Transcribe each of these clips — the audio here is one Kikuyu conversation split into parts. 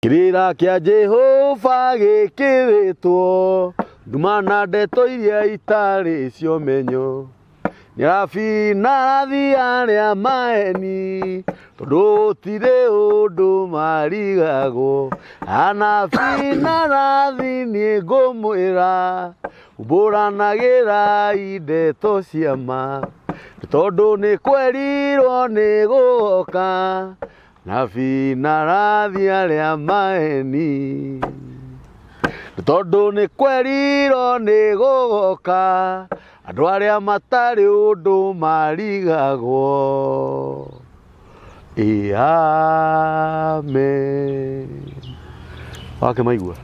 Kĩrĩra kĩa Jehova gĩkĩrĩtwo, nduma na ndeto iria itarĩ cia ũmenyo. Nĩarabi na arathi arĩa maheni, tondũ gũtirĩ ũndũ marigagwo. Anabii na arathi niĩ ngũmwĩra, umbũranagĩrai ndeto cia ma, tondũ nĩ kwerirwo nĩ gũgoka. Nabii na arathi arĩa maheni, tondũ nĩ kwerirwo nĩ gũgoka andũ arĩa matarĩ ũndũ marigagwo. Ĩ amen. Wakĩmaigua?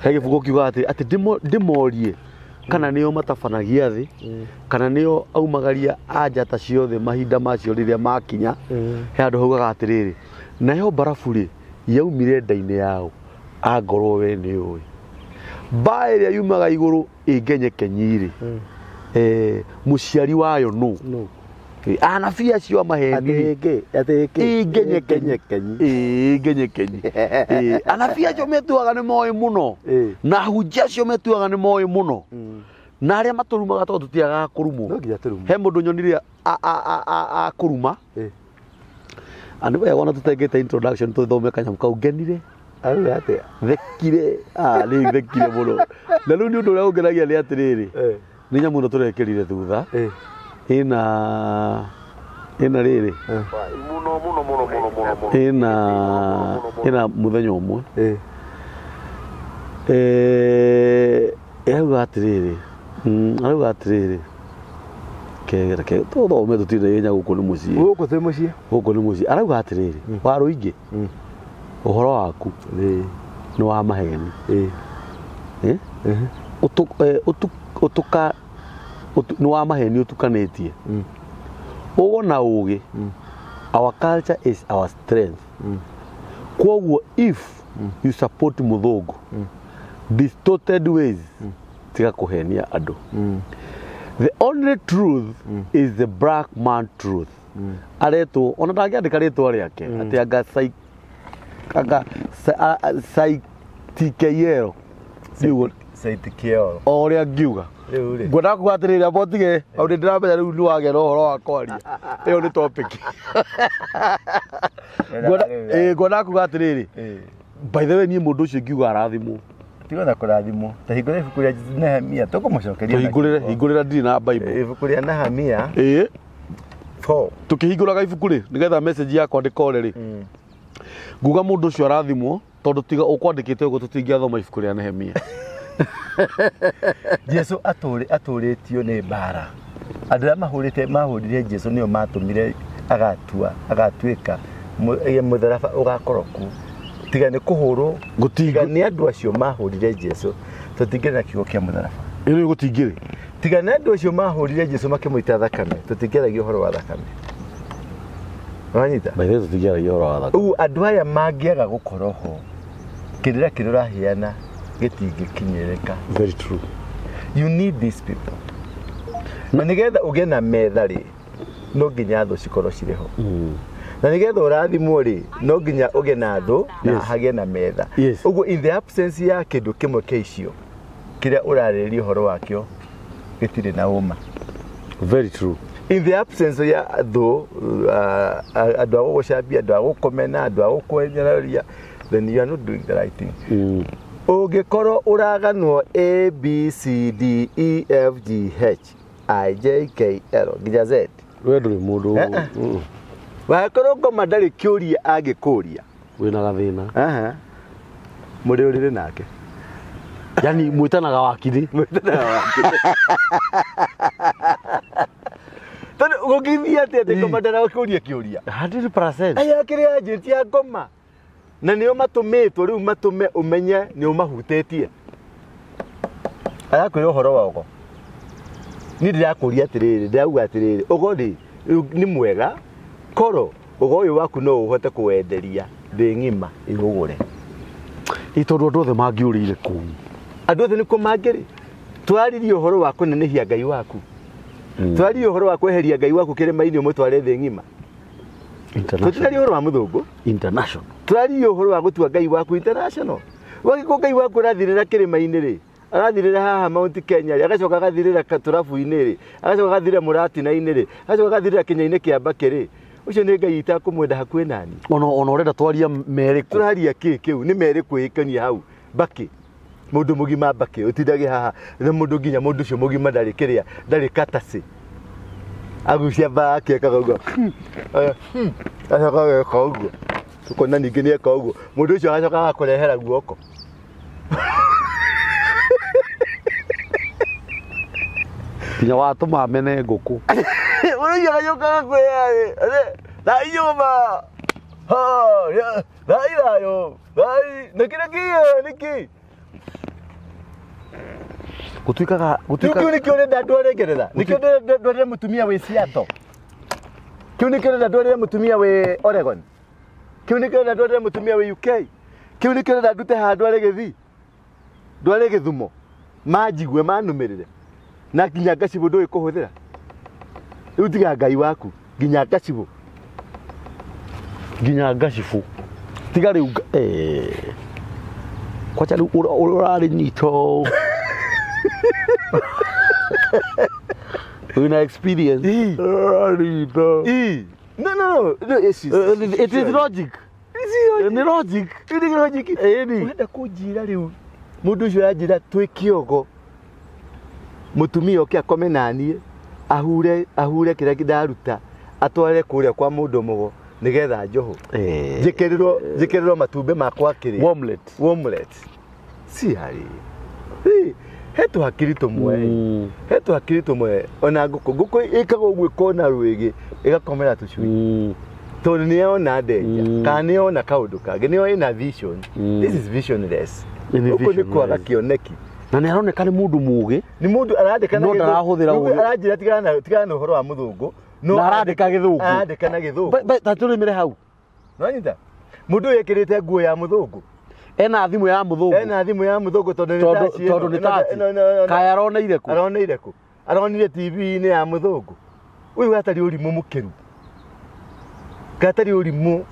He gĩbuku kiugaga atĩ atĩ ndĩmorie kana nĩo matabanagia thĩ kana nĩo aumagaria a njata ciothe mahinda macio rĩrĩa makinya. He handũ haugaga atĩrĩrĩ, nayo mbarabu rĩ yaumire nda-inĩ yao angorwo we nĩ ũĩ mbaa ĩrĩa yumaga igũrũ ĩngenyekenyi rĩ, mũciari wayo nũ? Nũ? Anabii acio a maheni rĩ, Atĩ atĩ ĩngenyekenyi ĩngenyekenyi. Anabii acio metuaga nĩ moĩ mũno na ahunjia acio metuaga nĩ moĩ mũno na arĩa matũrumaga tondũ tũtiagaga kũrumwo. No nginya tũrumwo. He mũndũ nyonire akũruma nĩ wega ona tũtengete introduction tũthome kanyamũ kau ngenire. Arauga atĩa? Thekire, nĩ thekire mũno, na rĩu nĩ ũndũ ũrĩa ũngenagia nĩ atĩrĩrĩ, nĩ nyamũ ĩno tũrekĩrire thutha ĩna ĩna rĩrĩ ĩna ĩna mũthenya ũmwe. Ĩrauga atĩrĩrĩ, arauga atĩrĩrĩ, reke tũthome tũtirĩ na ihenya, gũkũ nĩ mũciĩ. Gũkũ twĩ mũciĩ. Gũkũ nĩ mũciĩ. Arauga atĩrĩrĩ, warũingĩ ũhoro waku nĩ wa maheni. Eh? Nĩ wa maheni ũtukanĩtie ũgo na ũgĩ. Our culture is our strength. Kwoguo if you support mũthũngũ distorted ways, tiga kũhenia andũ. The only truth is the black man truth. Aretwo ona ndangĩandĩka rĩtwa rĩake atĩ anga anga saitikeero. Saitikio. O ũrĩa ngiuga. Rĩu rĩ. Ngwendaga kuga atĩrĩrĩ, amba ũtige hau, nĩ ndĩramenya rĩu nĩ wagĩa na ũhoro wa kwaria, ĩyo nĩ topic. Ngwendaga kuga atĩrĩrĩ, by the way, niĩ mũndũ ũcio ngiuga arathimwo. Tiga na kũrathimwo. Ta hingũra ibuku rĩa Nehemia tũkũmũcokeria. Tũhingũrĩre, hingũrĩra, ndirĩ na Bible. Ibuku rĩa Nehemia 4. Tũkĩhingũraga ibuku rĩ, nĩgetha message yakwa ndĩkore rĩ, nguga mũndũ ũcio arathimwo, tondũ tiga ũkwandĩkĩte ũguo tũtingĩathoma ibuku rĩa Nehemia. Jesu atũrĩtio nĩ mbara. Andũ arĩa mahũrĩte mahũrire Jesu nĩo matũmire agatua agatuĩka mũtharaba ũgakorwo kuo. Tiga nĩ kũhũrwo, tiga nĩ andũ acio mahũrire Jesu, tũtingĩrĩ na kiugo kĩa mũtharaba. Ĩno gũtingĩrĩ. Tiga nĩ andũ acio mahũrire Jesu makĩmũita thakame, tũtingĩaragia ũhoro wa thakame. Wanyita? By the way, tũtingĩaragia ũhoro wa thakame. Ũguo andũ aya mangĩaga gũkorwo ho, kĩrĩra kĩrĩa ũraheana gĩtingĩkinyĩrĩka. Very true. You need these people. Na nĩgetha ũgĩe na metha rĩ, no nginya thũ cikorwo cirĩ ho. Na nĩgetha ũrathimwo rĩ, no nginya ũgĩe na thũ na hagĩe na metha. Ũguo in the absence ya kĩndũ kĩmwe kĩa icio, kĩrĩa ũrarĩrĩria ũhoro wakĩo gĩtirĩ na ũma. Very true. In the absence ya thũ, andũ a gũgũcambia, andũ a gũkũmena, andũ a gũkwenyeraria, then you are not doing the right thing. Ũngĩkorwo ũraganwo A B C D E F G H I J K L nginya Z, we ndũrĩ mũndũ. Eh, eh. Wangĩkorwo ngoma ndarĩ kĩũria angĩkũria, wĩna gathĩna. Aha. Mũrĩ ũrĩrĩ nake. Yani mwĩtanaga wakiri. Tondũ gũngĩthiĩ atĩa atĩ ngoma ndaragũkũria kĩũria? 100%. Aya kĩrĩa agent ya ngoma na nĩo matũmĩtwo rĩu matũme ũmenye nĩ ũmahutĩtie. Arakwĩra ũhoro wa ũgo. Niĩ ndĩrakũria atĩrĩrĩ, ndĩrauga atĩrĩrĩ, ũgo rĩ rĩu nĩ mwega, korwo ũgo ũyũ waku no ũhote kũwenderia thĩ ng'ima ĩũgũre. Ĩ tondũ andũ othe mangĩũrĩire kũu. Andũ othe nĩkuo mangĩrĩ. Twaririe ũhoro wa kũnenehia Ngai waku. Twaririe ũhoro wa kweheria Ngai waku kĩrĩma-inĩ ũmũtware thĩ ng'ima. Tũtiraria ũhoro wa mũthũngũ. International. Tũraria ũhoro wa gũtua Ngai waku international. Wagĩkorwo Ngai waku arathirĩra kĩrĩma-inĩ rĩ, arathirĩra haha Mount Kenya rĩ, agacoka agathirĩra tũrabu-inĩ rĩ, agacoka agathirĩra mũratina-inĩ rĩ, agacoka agathirĩra kĩnya-inĩ kĩa Mbakĩ rĩ, ũcio nĩ Ngai itakũmwenda hakuhĩ nani. Ona ũrenda twaria merĩ kũ. Tũraria kĩ kĩu nĩ merĩ kwĩĩkania hau Mbakĩ. Mũndũ mũgima Mbakĩ ũtindage haha na mũndũ nginya mũndũ ũcio mũgima ndarĩ kĩrĩa ndarĩ katacĩ. Agucia mbakĩ ekaga ũguo. Acoka ageka ũguo. Ũkona ningĩ nĩ eka ũguo. Mũndũ ũcio agacoka agakũrehera guoko. Nginya watũma mene ngũkũ. Mũndũ ũcio agacoka agakwĩra thai nyũmba. Thai thayũ. Thai nĩkĩ nĩkĩ nĩkĩ. Gũtuĩkaga Kĩu kĩu nĩkĩo ũrenda ndware Ngeretha. Nĩkĩo ndĩrenda ndwarĩre mũtumia wĩ Seattle. Kĩu nĩkĩo ũrenda ndwarĩre mũtumia wĩ Oregon. Kĩu nĩkĩo ũrenda ndwarĩre mũtumia wĩ UK. Kĩu nĩkĩo ũrenda ndute haha ndware Gĩthii. Ndware Gĩthumo. Manjigue manũmĩrĩre. Na nginya ngacibũ ndũĩ kũhũthĩra. Rĩu tiga Ngai waku nginya ngacibũ. Nginya ngacibũ. Tiga rĩu kwacha rĩu ũrarĩnyita. Wĩna experience. Ũrarĩnyita. No, no, no. It is logic. Nĩ logic. Nĩ logic. Ũrenda kũnjĩra rĩu mũndũ ũcio aranjĩra twĩ kĩogo mũtumia oke akome naniĩ ahure ahure kĩrĩa ndaruta atware kũrĩa kwa mũndũ mũgo nĩgetha njohwo. Njĩkĩrĩrwo matumbĩ makwa kĩrĩa. Omelet. Omelet. Si harĩ. He tũhakiri tũmwe. He tũhakiri tũmwe ona ngũkũ. Ngũkũ ĩkaga ũguo ĩkona rwĩgĩ ĩgakomera tũcui. Tondũ nĩ yona ndenja kana nĩ yona kaũndũ kangĩ nĩyo ĩna vision. This is visionless. Gũkũ nĩ kwaga kĩoneki. Na nĩ aroneka nĩ mũndũ mũgĩ. Nĩ mũndũ arandĩka na gĩthũngũ. No ndarahũthĩra ũgĩ. Aranjĩra tigana na ũhoro wa mũthũngũ. No arandĩka gĩthũngũ. Arandĩka na gĩthũngũ. Ta tũrĩmĩre hau. Nĩwanyita? Mũndũ ũyũ ekĩrĩte nguo ya mũthũngũ. Ena thimũ ya mũthũngũ. Ena thimũ ya mũthũngũ tondũ nĩ touch. Tondũ nĩ touch. Kaya aroneire kũ? Aroneire kũ? Aronire TV-inĩ ya mũthũngũ. Ũyũ gatarĩ ũrimũ mũkĩru. Gatarĩ ũrimũ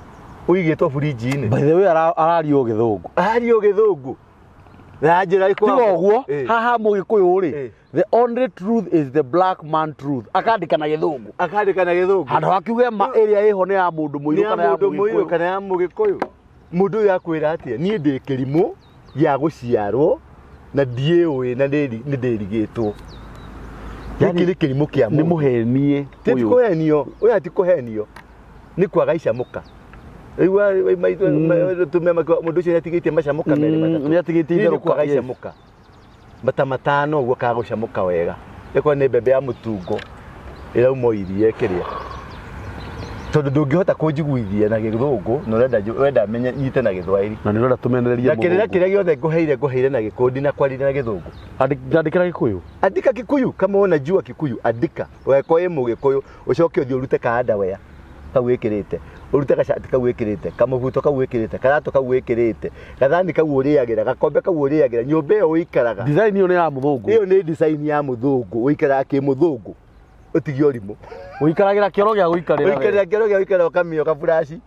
ũigĩtwo burinji-inĩ. By the way araria gĩthũngũ. Araria gĩthũngũ. Na njĩra ĩkwa. Tiga ũguo, haha mũgĩkũyũ rĩ, the only truth is the black man truth. Akandĩka na gĩthũngũ. Akandĩka na gĩthũngũ. Handũ hakiuge ma ĩrĩa ĩho nĩ ya mũndũ mũirũ kana ya mũgĩkũyũ. Kana ya mũgĩkũyũ. Mũndũ ũyũ akwĩra atĩa? Niĩ ndĩ kĩrimũ gĩa gũciarwo na ndiĩũĩ na nĩ ndĩrigĩtwo. Gĩkĩ nĩ kĩrimũ kĩa mũndũ. Nĩ mũhenie ũyũ. Ti kũhenio, ũyũ ti kũhenio. Nĩ kwaga icamũka. Rĩu mũndũ ũcio nĩatigĩtie macamũka merĩ matatũ. Nĩatigĩtie itherũka. Nĩ kwaga icamũka. Mata matano ũguo kaga gũcamũka wega. Ĩkorwo nĩ mbembe ya mũtungo ĩrauma iria ĩkĩrĩa. Tondũ ndũngĩhota kũnjiguithia na gĩthũngũ na ũrenda menye nyite na gĩthwaĩri. Na nĩ ũrenda tũmenererie mũthũngũ. Na kĩrĩra kĩrĩa gĩothe ngũheire na gĩkũndi na kwarire na gĩthũngũ. Andĩkĩra gĩkũyũ. Andĩka Kikuyu kama unajua Kikuyu andĩka. Weko ĩ mũgĩkũyũ ũcoke ũthiĩ ũrute ka underwear kau wĩkĩrĩte. Ũrute gacati kau wĩkĩrĩte, kamũbuto kau wĩkĩrĩte, karatũ kau wĩkĩrĩte, gathani kau ũrĩagĩra, gakombe kau ũrĩagĩra, nyũmba ĩyo ũikaraga. Design ĩyo nĩ ya mũthũngũ. Ĩyo nĩ design ya mũthũngũ, ũikaraga kĩmũthũngũ. Ũtige ũrimũ. Ũikaragĩra kĩoro gĩa gũikarĩra. Ũikarĩra kĩoro gĩa gũikarĩra ũkamĩoka buraci.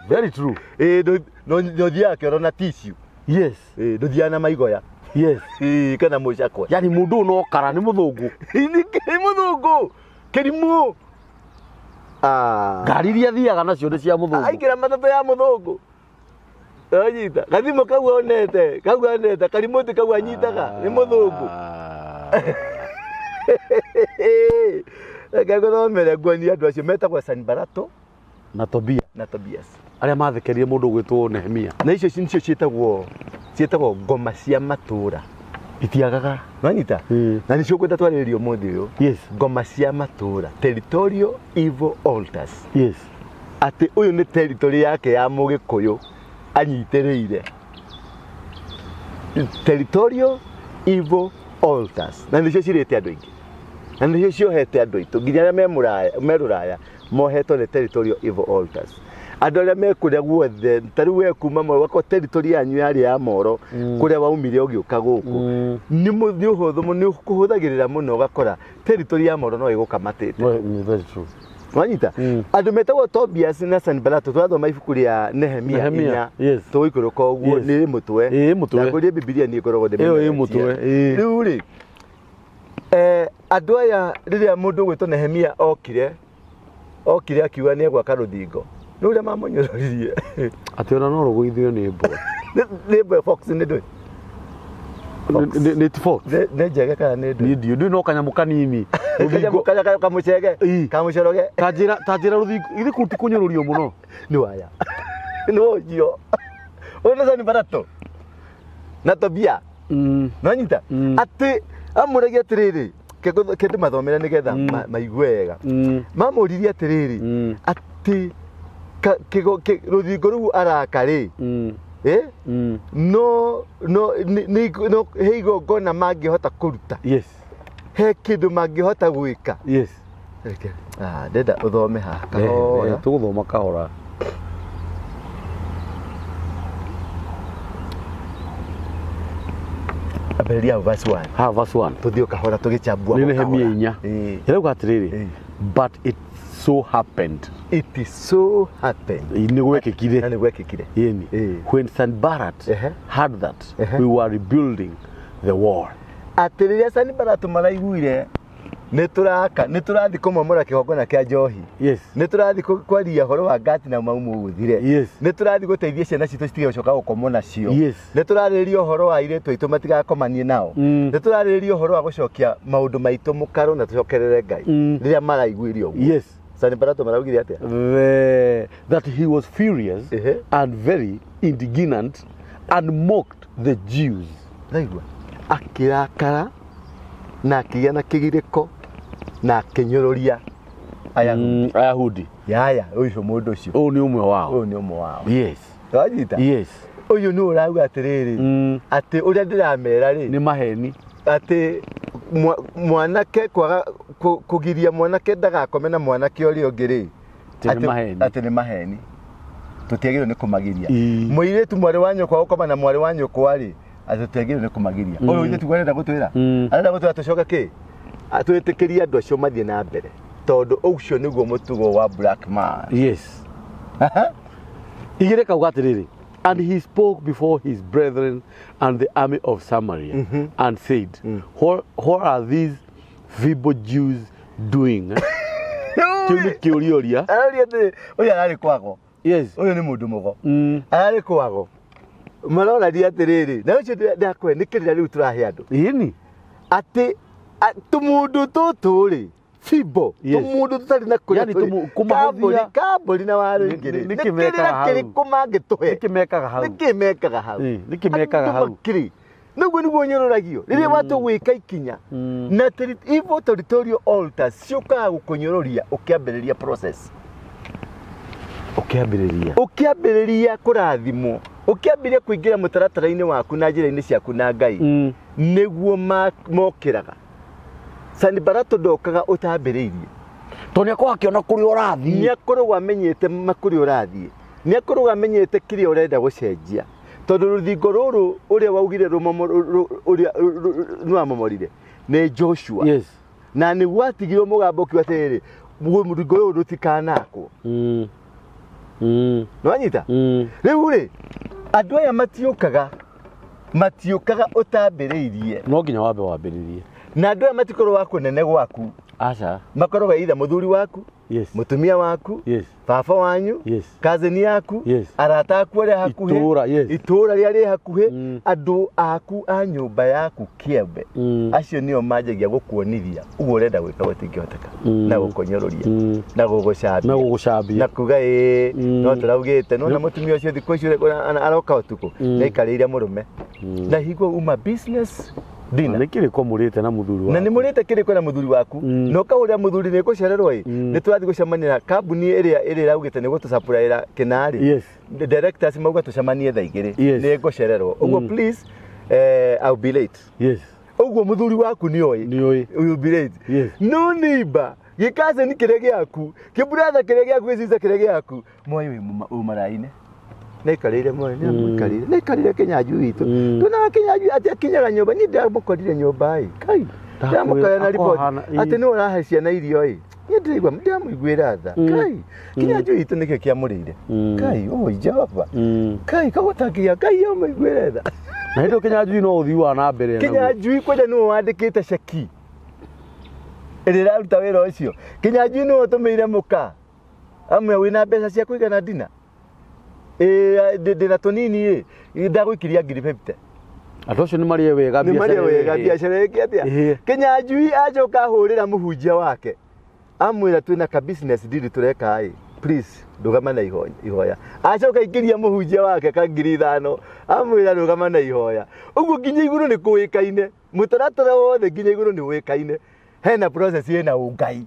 Very true. Ĩĩ ndũthiaga kĩoro na tissue. Yes. Ĩĩ ndũthiaga na maigoya. Yes. Ĩĩ kana mũcakwe. Yani mũndũ ũyũ no kara nĩ mũthũngũ. Nĩ mũthũngũ. Kĩrimũ. Ngari iria thiaga nacio nĩ cia mũthũngũ. Aingĩra matatũ ya mũthũngũ. Anyita. Gathimũ kau onete, karimũti kau anyitaga nĩ mũthũngũ. Reke ngũthomere nguonie andũ acio metagwo Sanbalato na Tobia. Na Tobias. Arĩa mathekereire mũndũ ũgwĩtwo Nehemia. Na icio nicio ciĩtagwo ngoma cia matũra. Itiagaga. Nĩwanyita? Na nĩcio ngwenda twarĩrĩrie ũmũthĩ ũyũ. Yes. Ngoma cia matũra. Territorial evil altars. Yes. Atĩ ũyũ nĩ territory yake ya mũgĩkũyũ anyitĩrĩire. Territorial evil altars. Na nĩcio cirĩte andũ aingĩ. Na nĩcio ciohete andũ aitũ nginya arĩa me rũraya mohetwo nĩ territorial evil altars. Andũ arĩa me kũrĩa guothe ta rĩu we kuma Moro gwakorwo territory yanyu yarĩ ya Moro kũrĩa waumire ũgĩũka gũkũ nĩ ũhũthũ nĩ kũhũthagĩrĩra mũno ũgakora territory ya Moro no ĩgũkamatĩte. Very true. Wanyita? Andũ metagwo Tobias na Sanballat tũrathoma ibuku rĩa Nehemia Nehemia, inya yes. tũgũikũrũka ũguo Yes. nĩ mũtwe. Ĩ, mũtwe. Ndakũria Bibilia niĩ ngoragwo Ĩyo ĩ mũtwe, ĩ. Rĩu rĩ andũ aya rĩrĩa mũndũ ũgwĩtwo Nehemia okire akiuga nĩ egwaka rũthingo nĩ ũrĩa mamũnyũrũririe. Atĩ ona no rũgũithio nĩ mbwa. Nĩ mbwe fox nĩ ndũĩ. Nĩ ti fox. Nĩ njege kana nĩ ndũĩ? Niĩ ndiũ ndũĩ no kanyamũ kanini. Kanyamũ karĩa kamũcege Ĩ. kamũcoroge. Ta njĩra rũthingo githĩ kũu ti kũnyũrũrio mũno. Nĩ waya. Nĩ ũcio. Ũyũ nĩ Sanballat na Tobia. Nonyita? Atĩ amũragia atĩrĩrĩ, kende mathomere nĩgetha maigue wega. Mamũririe atĩrĩrĩ, atĩ rũthingo rũu araka rĩ, no no no he igongona mangĩhota kũruta. Yes. He kĩndũ mangĩhota gwĩka. Yes. Reke. Ndenda ũthome haha kahora. Tũgũthoma kahora. Ambĩrĩria hau verse 1. Ha verse 1. Tũthiĩ o kahora tũgĩchambua. Nĩ Nehemia inya. Ĩrauga atĩrĩrĩ, but it so happened. It so happened. Nĩ gwekĩkire. Na nĩ gwekĩkire. Yeni. When Sanballat heard that we were rebuilding the wall. Atĩ rĩrĩa Sanballat maraiguire nĩ tũraka, nĩ tũrathiĩ kũmomora kĩgongona kĩa njohi. Yes. Nĩ tũrathiĩ kwaria ũhoro wa ngati na mau mũgũthire. Yes. Nĩ tũrathiĩ gũteithia ciana citũ citige gũcoka gũkomwo nacio. Yes. Nĩ tũrarĩrĩria ũhoro wa airĩtu aitũ matigakomanie nao. Nĩ tũrarĩrĩria ũhoro wa gũcokia maũndũ maitũ mũkaro na tũcokerere Ngai. Rĩrĩa maraiguire ũguo. Yes. Sanballat maraugire atĩa? That he was furious and very indignant and mocked the Jews. Ndaigua akĩrakara na akĩgĩa na kĩgirĩko na akĩnyũrũria Ayahudi. Ayahudi. Yaya, ũcio mũndũ ũcio. Ũyũ nĩ ũmwe wao. Ũyũ nĩ ũmwe wao. Yes. Wanyita? Yes. Ũyũ nĩ ũrauga atĩrĩrĩ, atĩ ũrĩa ndĩramera rĩ nĩ maheni. Atĩ mwanake kwaga kũgiria mwanake ndagakome na mwanake ũrĩa ũngĩ rĩ, Atĩ atĩ nĩ maheni. Tũtiagĩrĩirwo nĩ kũmagiria. Mũirĩtu mwarĩ wa nyũkwa gũkoma na mwarĩ wa nyũkwa rĩ, atĩ tũtiagĩrĩirwo nĩ kũmagiria. Ũyũ ithe tiguo arenda gũtwĩra. Arenda gũtwĩra tũcoke kĩ? Twĩtĩkĩrie andũ acio mathiĩ na mbere. Tondũ ũcio nĩguo mũtugo wa black man. Yes. Igĩrĩ kauga atĩrĩrĩ, and he spoke before his brethren and the army of Samaria and said, what are these feeble Jews doing? Kĩu nĩ kĩũria ũria. Aroria atĩrĩ, ũyũ ararĩ kwago. Yes. Ũyũ nĩ mũndũ mũgo. Ararĩ kwago. Maroraria atĩrĩrĩ, na ũcio ndakwe nĩ kĩrĩra rĩu tũrahe andũ. Ĩni. Atĩ tũmũndũ tũtũ rĩ, fibo, tũmũndũ tũtarĩ na kũrĩa tũrĩ. Kũmahũthia. Kambũri na waru ingĩ rĩ. Nĩ Nĩ kĩ mekaga kĩrĩra hau? kĩrĩkũ mangĩtũhe? Nĩ kĩ mekaga hau? Nĩ kĩ mekaga hau? Nĩ kĩ mekaga hau? Andũ makĩrĩ. Nĩguo nĩguo nyũrũragio. Rĩrĩa watua gwĩka ikinya, na evil territorial altars ciũkaga gũkũnyũrũria ũkĩambĩrĩria process. Ũkĩambĩrĩria. Ũkĩambĩrĩria kũrathimwo, ũkĩambĩrĩria kũingĩra mũtaratara-inĩ waku na njĩra-inĩ ciaku na Ngai, nĩguo mokĩraga. Sanballat ndokaga ũtambĩrĩirie. Tondũ nĩakorwo akĩona kũrĩa ũrathiĩ. Nĩakoragwo amenyete kũrĩa ũrathiĩ. Nĩakoragwo amenyete kĩrĩa ũrenda gũcenjia. Tondũ rũthingo rũrũ ũrĩa waugire ũrĩa nĩwamomorire nĩ Joshua. Yes. Na nĩguo atigirwo mũgambo ũkiuga atĩrĩrĩ, rũthingo rũrũ rũtikanakwo. Nĩwanyita? Rĩu rĩ, andũ aya matiũkaga ũtambĩrĩirie. No nginya wambe wambĩrĩrie. Na andũ aya matikorwo wa kũnene gwaku. Aca. Makoragwo either mũthuri waku, Yes. mũtumia waku, Yes. baba wanyu, Yes. cousin yaku, Yes. arata aku arĩa hakuhĩ, Itũũra, yes. itũũra rĩrĩa rĩ hakuhĩ, andũ aku a nyũmba yaku kĩambe, acio nĩo manjagia gũkuonithia ũguo ũrenda gwĩka gũtingĩhoteka, na gũkũnyũrũria, na gũgũcambia, Na gũgũcambia. na kuga ĩĩ, no tũraugĩte, nĩwona mũtumia ũcio thikũ ici aroka ũtukũ, nĩaikarĩire mũrũme, na hingo uma business dinner. Nĩ kĩrĩko mũrĩte na mũthuri waku. Na nĩ mũrĩte kĩrĩko na mũthuri waku, na ũkahũrĩra mũthuri nĩ gũcererwo ĩ, nĩ tũrathiĩ gũcemania na kambuni ĩrĩa ĩraugĩte nĩ gũtũcapũraĩra kĩnarĩ. Yes. Directors mauga tũcemanie thaa igĩrĩ. Yes. Nĩ ngũcererwo. Ũguo please, I'll be late. Yes. Ũguo mũthuri waku nĩ oĩ. Nĩ oĩ. You'll be late. Yes. No neighbor, gĩkaceni kĩrĩa gĩaku, kĩburatha kĩrĩa gĩaku, gĩcica kĩrĩa gĩaku, moĩ wĩ maraine. Naikarĩire moĩ, nĩamũikarĩire. Naikarĩire Kĩnyanjui witũ. Tuonaga Kĩnyanjui atĩ akinyaga nyũmba, niĩ ndĩramũkorire nyũmba ĩ. Kai. Ndĩramũkorire na Akohana, riboti. Atĩ nĩwe ũrahe ciana irio ĩ. Niĩ ndĩraigua ndĩramũiguĩra tha. Kai, Kinyanjui itũ nĩkĩo kĩamũrĩire. Kai, oi Jehova. Kai, kagũtakia, Kai amũiguĩre tha. Na hĩndĩ ĩyo Kinyanjui no ũthii wa na mbere naguo. Kinyanjui kwanja nĩwe wandĩkĩte ceki ĩrĩa ĩraruta wĩra ũcio. Kinyanjui nĩwe ũtũmĩire mũka amwe wĩna mbeca cia kũigana ndina. Ĩĩ ndĩna tũnini ĩ ndagũikĩria ngiri 50. Andũ acio nĩ marĩe wega Nĩ marĩe wega biacara ĩke atĩa? Ĩĩ. Kinyanjui acoka ahũrĩra mũhunjia wake amwĩra twĩna ka business deal tũreka ĩ please ndũgama na ihoya. Acoka aingĩria mũhunjia wake ka 5,000 amwĩra rũgama na ihoya. Ũguo nginya igũrũ nĩ kũĩkaine, mũtaratara wothe nginya igũrũ nĩ ũĩkaine. Hena process ĩna ũngai.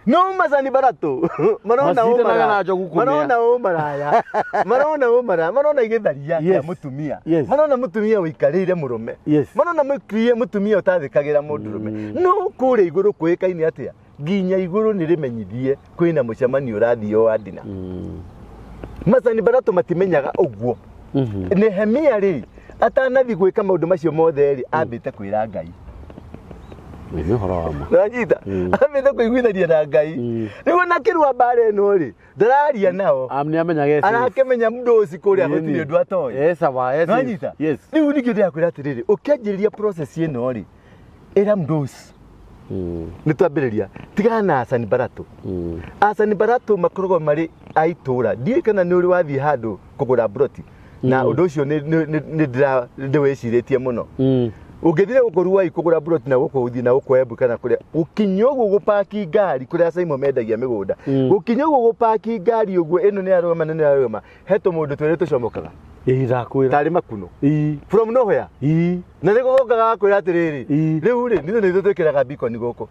No macani baratũ marona Macindanaga na njogu kũmĩa. marona ũmaraya marona ũmaraya marona igĩtharia kĩa Yes. mũtumia Yes. marona mũtumia ũikarĩire mũrũme Yes. marona mũtumia ũtathĩkagĩra mũndũrũme. No kũrĩa igũrũ kũĩkaine atĩa? Nginya igũrũ nĩ rĩmenyithie kwĩna mũcemanio ũrathiĩ wa ndina. Macani baratũ matimenyaga ũguo. Nehemia rĩ atanathi gwĩka maũndũ macio mothe rĩ ambĩte kwĩra Ngai. Nĩ ũhoro wa ma. Nanyita ambĩte kũiguithania na Ngai. Rĩu ona kĩrua mbara ĩno rĩ ndararia nao. Am nĩ amenyaga eci. Arakĩmenya mũndũ ũcio kũrĩa gũtirĩ ũndũ atoĩ. Eh sawa eh. Nanyita? Yes. Rĩu nĩkĩo ndĩrakwĩra atĩrĩrĩ, ũkĩanjĩrĩria process ĩno rĩ, ĩra mũndũ ũcio nĩ twambĩrĩria tigana na acani baratũ. Acani baratũ makoragwo marĩ a itũra. Ndiũĩ kana nĩ ũrĩ wathiĩ handũ kũgũra mburoti na ũndũ ũcio nĩ ndĩwĩcirĩtie mũno. Ũngĩthire gũkũ Ruai kũgũra mburoti na gũkũ ũthiĩ na gũkũ Embu kana kũrĩa gũkinya ũguo gũpaki ngari kũrĩa Saimo mendagia mĩgũnda gũkinya ũguo gũpaki ngari ũguo ĩno nĩ yarũgama ĩno nĩ yarũgama he tũmũndũ twĩrĩ tũcomokaga Ĩĩ ndakwĩra. tarĩ makuno Ĩĩ. from nowhere Ĩĩ. na nĩ gũgoka gagakwĩra atĩrĩrĩ Ĩĩ. rĩu rĩ nithuĩ nĩithuĩ twĩkĩraga bikoni gũkũ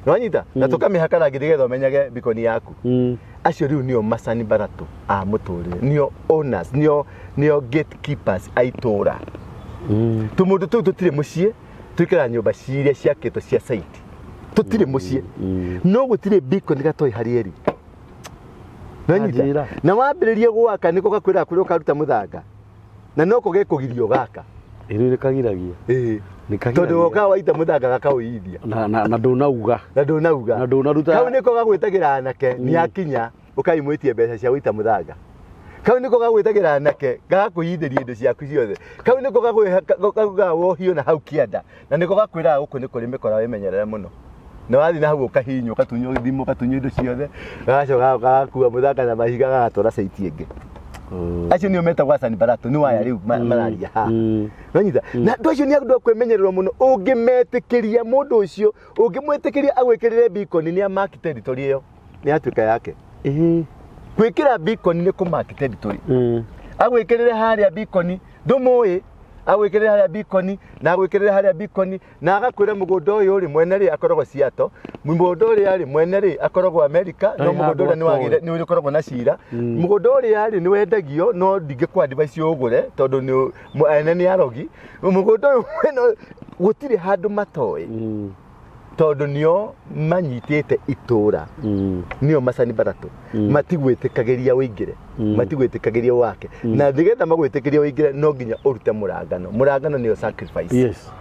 nĩwanyita na tũkamĩhaka rangi nĩgetha ũmenyage bikoni yaku. Acio rĩu nĩo macani baratũ a mũtũrĩre, nĩo owners, nĩo gatekeepers a itũra. Tũmũndũ tũu tũtirĩ mũciĩ, tũikaraga nyũmba ciria ciakĩtwo cia site, tũtirĩ mũciĩ no gũtirĩ beacon gatoĩ harĩa ĩrĩ. Nĩwanyita? Anjĩra. Na wambĩrĩria gwaka nĩko gakwĩraga kũrĩa ũkaruta mũthanga na noko gekũgiria ũgaka. Ĩrĩ nĩ kagiragia. Ĩĩ. Nĩ kagiragia. Tondũ wokaga waita mũthanga gakaũithia. Na na ndũnauga. Na ndũnauga. Na ndũnaruta. Kau nĩko gagwĩtagĩra anake nĩ akinya ũkaimwĩtie mbeca cia gũita mũthanga. Kau nĩko gagwĩtagĩra anake gagakũiyithĩria indo ciaku ciothe. Kau nĩko gakaugaga wohio na hau kĩanda na nĩko gakwĩraga gũkũ nĩ kũrĩ mĩkora wĩmenyerere mũno. Na wathiĩ na hau ũkahihinywo ũgatunywo thimũ ũgatunywo indo ciothe gagacoka gagakua mũthanga na mahiga gagatwara caiti ĩngĩ. Acio nĩo metagwo acani baratũ nĩ waya rĩu mararia haha. Nĩwanyita? Na andũ acio nĩ andũ a kwĩmenyererwo mũno ũngĩmetĩkĩria mũndũ ũcio ũngĩmwĩtĩkĩria agwĩkĩrĩre beacon nĩ amaki territory ĩyo nĩ yatuĩka yake. Ĩĩ. Gwĩkĩra beacon nĩ kũmaki territory. Agwĩkĩrĩre harĩa beacon ndũmũĩ agwĩkĩrĩre harĩa beacon na agwĩkĩrĩre harĩa beacon na agakwĩra mũgũnda ũyũ rĩ mwene rĩ akoragwo Seattle, mũgũnda ũrĩa rĩ mwene rĩ akoragwo America, no Ndarĩ mũgũnda ũrĩa handũ atoĩ. nĩ ũkoragwo na cira. Mũgũnda ũrĩa rĩ nĩ wendagio no ndingĩkũ advise ũgũre tondũ nĩ ene nĩ arogi. Mũgũnda ũyũ mwene gũtirĩ handũ matoĩ tondũ nĩo manyitĩte itũra nĩo macani baratũ matigwĩtĩkagĩria ũingĩre matigwĩtĩkagĩria wake na nĩgetha magwĩtĩkĩrie ũingĩre no nginya ũrute mũrangano. Mũrangano nĩyo sacrifice. Yes.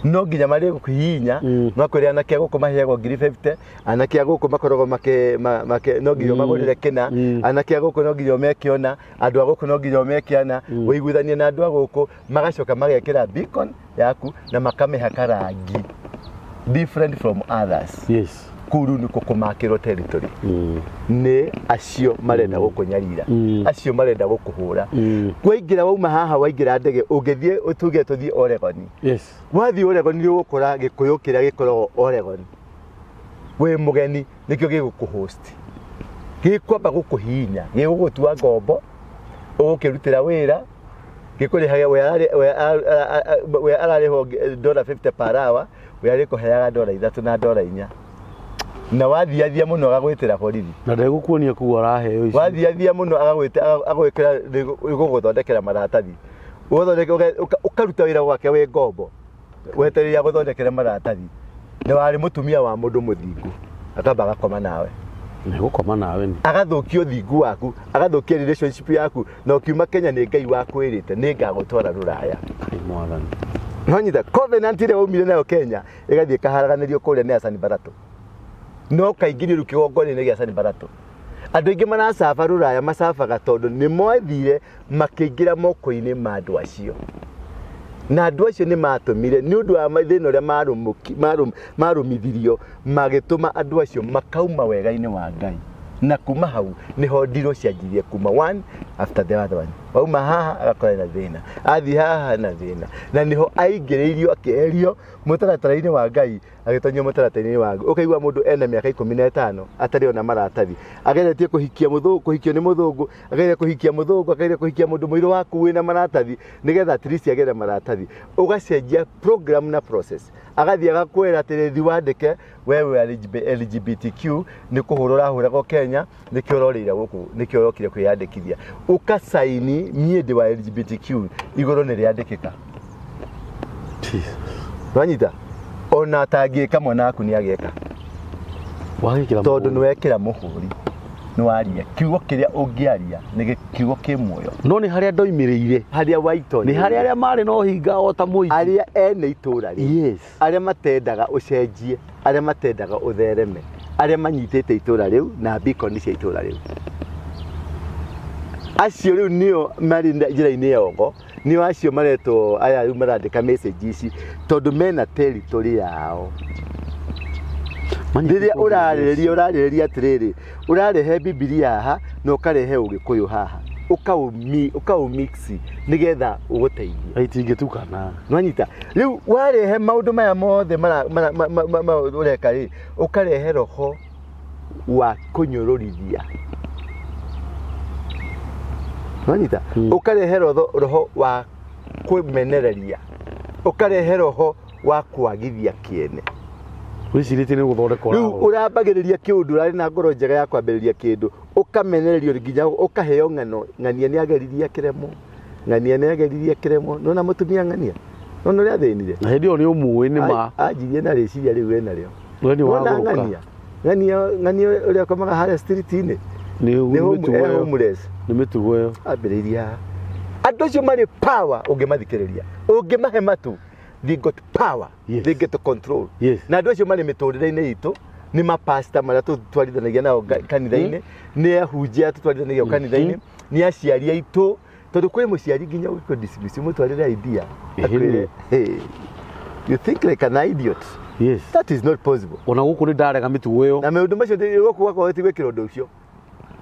No nginya marĩ gũkũhihinya makwĩre anake a gũkũ maheagwo ngiri 50 anake a gũkũ makoragwo make, make no nginya ũmagũrĩre kĩna anake a gũkũ no nginya ũmeke ũna andũ a gũkũ no nginya ũmeke ana ũiguithanie na andũ a gũkũ magacoka magekĩra beacon yaku na makamĩhaka rangi different from others. Yes. Kũu rĩu nĩkuo kũmakĩrwo territory nĩ acio marenda gũkũnyarira acio marenda gũkũhũra. Waingĩra wauma haha waingĩra ndege ũngĩthiĩ tuge tũthiĩ Oregon. Yes. Wathiĩ Oregon nĩ ũgũkora gĩkũyũ kĩrĩa gĩkoragwo Oregon wĩ mũgeni nĩkĩo gĩgũkũhost gĩkwamba gũkũhihinya gĩgũgũtua ngombo ũgũkĩrutĩra wĩra gĩkũrĩhaga we ararĩhwo dollar 50 per hour we arĩkũheaga dola 3 na dola 4 na wathiathia mũno agagwĩtĩra borithi. Na ndegũkuonia kũu araheo ici. Wathiathia mũno agagwĩta agwĩkĩra gũgũthondekera maratathi ũgathondeka ũkaruta wĩra gwake wĩ ngombo wetereire agũthondekere maratathi na warĩ mũtumia wa mũndũ mũthingu akamba agakoma nawe. Nĩgũkoma nawe nĩ. Agathũkia ũthingu waku agathũkia relationship yaku na ũkiuma Kenya nĩ Ngai wakwĩrĩte nĩ ngagũtwara rũraya. Ngai mwathani. Nonyita covenant ĩrĩa waumire nayo Kenya ĩgathiĩ ĩkaharaganĩrio kũrĩa nĩ Hassan Baratũ. No kaingĩrio rĩu kĩgongona-inĩ gĩa Sanibalato. Andũ aingĩ maracaba rũraya macabaga tondũ nĩ mwathire makĩingĩra moko-inĩ ma andũ acio. Na andũ acio nĩ matũmire nĩ ũndũ wa thĩna ũrĩa marũmithirio magĩtũma andũ acio makauma wega-inĩ wa Ngai. Na kuma hau nĩho ndirũ cianjirie kuma one after the other one. Wauma haha agakora na thĩna, athiĩ haha na thĩna, na nĩho aingĩrĩirio akĩeherio mũtaratara-inĩ wa Ngai agĩtonyio mũtaratara-inĩ wa Ngai. Ũkaigua mũndũ ena mĩaka 15 atarĩ ona maratathi, ageretie kũhikia mũthũngũ, kũhikio nĩ mũthũngũ, ageria kũhikia mũthũngũ, ageria kũhikia mũndũ mũirũ waku wĩna maratathi nĩgetha at least agĩe na maratathi. Ũgacenjia program na process, agathiĩ agakwĩra atĩrĩ, thiĩ wandĩke wewe LGBTQ nĩ kũhũrwo ũrahũragwo Kenya, nĩkĩo ũrorĩire gũkũ, nĩkĩo ũrokire kwĩyandĩkithia, ũkasaini niĩ ndĩ wa LGBTQ, igũrũ nĩ rĩandĩkĩka. Wanyita ona atangĩka mwana waku nĩ ageka. Wagĩkĩra tondũ mũhũri. Nĩ wekĩra mũhũri, nĩ waria kiugo kĩrĩa ũngĩaria nĩ kiugo kĩ muoyo. No nĩ harĩa ndoimĩrĩire. Harĩa waitonya. Nĩ harĩa arĩa marĩ na ũhinga o ta mũingĩ. Arĩa ene itũra rĩu, arĩa matendaga ũcenjie, arĩa matendaga ũthereme, arĩa manyitĩte itũra rĩu na beacon cia itũra rĩu, acio rĩu nĩo marĩ njĩra-inĩ ya ogo, nĩo acio maretwo aya rĩu marandĩka message ici tondũ mena territory yao. Rĩrĩa ũrarĩrĩria atĩrĩrĩ, ũrarehe Bibilia haha na ũkarehe Ũgĩkũyũ haha, ũkaũmix nĩgetha ũgũteithie. Itingĩtukana. Nwanyita rĩu warehe maũndũ maya mothe ũreka rĩ, ũkarehe roho wa kũnyũrũrithia, nwanyita, ũkarehe roho wa kũmenereria, ũkarehe roho wa kwagithia kĩene. Wĩcirĩtie nĩ gũthondeka. Rĩu ũrambagĩrĩria kĩũndũ, ũrarĩ na ngoro njega ya kwambĩrĩria kĩndũ, ũkamenererio nginya ũkaheo ng'ano, ng'ania nĩ ageririe akĩremwo, ng'ania nĩ ageririe akĩremwo, nona mũtumia ng'ania, nona ũrĩa athĩnire. Na hĩndĩ ĩyo nĩ ũmũĩ nĩ ma. Anjirie na rĩciria rĩu ena rĩo. We nĩ Nona wagũrũka. ng'ania, ng'ania, ng'ania ũrĩa akomaga harĩa street-inĩ. Nĩ nĩ mĩtugo ĩyo. Homeless. Nĩ mĩtugo ĩyo. Ambĩrĩirie haha. Andũ acio marĩ power, ũngĩmathikĩrĩria, ũngĩmahe matu, they got power. They get to control. Na andũ acio marĩ mĩtũrĩre-inĩ itũ, nĩ mapasta marĩa tũtwarithanagia nao kanitha-inĩ, nĩ ahunjia tũtwarithanagia nao kanitha-inĩ, nĩ aciari aitũ, tondũ kwĩ mũciari nginya ũgĩkũ dismiss ũmũtwarĩre idea akwĩre, "Hey, you think like an idiot." That is not possible. Ona gũkũ nĩ ndarega mĩtugo ĩyo. Na maũndũ macio gũkũ gwakorwo ti gwĩkĩra ũndũ ũcio,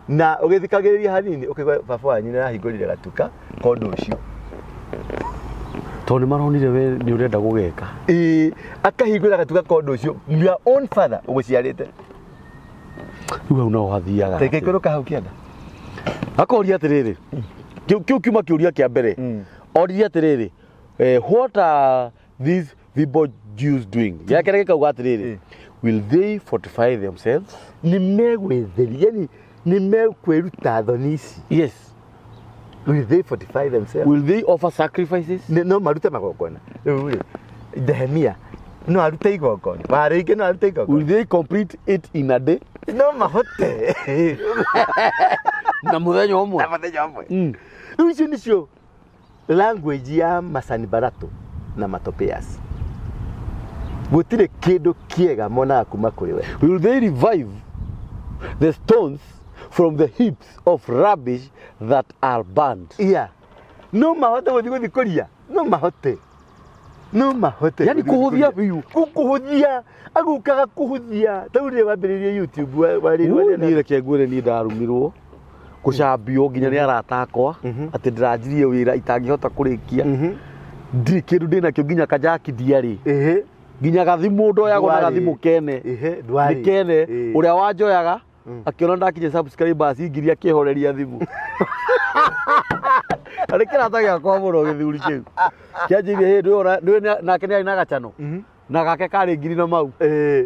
na ũgĩthikagĩrĩria hanini ũkaigua baba wanyu nĩ arahingũrire gatuka ka ũndũ ũcio. Tondũ nĩ maronire we nĩ ũrenda gũgeka. Ĩĩ, akahingũra gatuka ka ũndũ ũcio, your own father ũgũciarĩte. Rĩu hau naho hathiaga. Reke ikũrũka hau kĩanda. Akoria atĩrĩrĩ, kĩu kiuma kĩũria kĩa mbere. Oririe atĩrĩrĩ, what are these feeble Jews doing? Gĩa kerĩ gĩkauga atĩrĩrĩ, will they fortify themselves? Nĩ megwĩtheria, yani nĩ mekwĩruta thoni ici. Will they fortify themselves? Will they offer sacrifices? No marute magongona rĩu rĩ, Nehemia no arute igongona, warĩingĩ no arute igongona. Will they complete it in a day? No mahote. Na mũthenya ũmwe. Na mũthenya ũmwe. Rĩu icio nĩcio language ya masanibarato na matopeas, gũtirĩ kĩndũ kĩega monaga kuma kũrĩ we. Will they revive the stones from the heaps of rubbish that are burned? Yeah. No mahote gũthiĩ gũthikũria, no mahote, no mahote. Yani gũthiĩ kũhũthia gũthikũria. biũ. Kũhũthia agũkaga kũhũthia ta rĩu rĩrĩa wambĩrĩirie YouTube warĩ Ui, niĩ reke ngwĩre, niĩ ndarumirwo gũcambio nginya nĩ arata akwa atĩ ndĩranjirie wĩra itangĩhota kũrĩkia, ndirĩ kĩndũ ndĩnakĩo, nginya kajaki ndiarĩ, nginya gathimũ ndoyagwo na Ndwarĩ. gathimũ kene. Ĩhĩ, ndwarĩ. Nĩ kene. Ũrĩa wanjoyaga akĩona ndakinya subscribers ngiri akĩhoreria thimũ, na nĩ kĩrata gĩakwa mũno gĩthuri kĩu kĩanjĩirie hĩndĩ ĩyo nĩũĩ nake nĩ arĩ na gacano na gake karĩ ngiri na mau,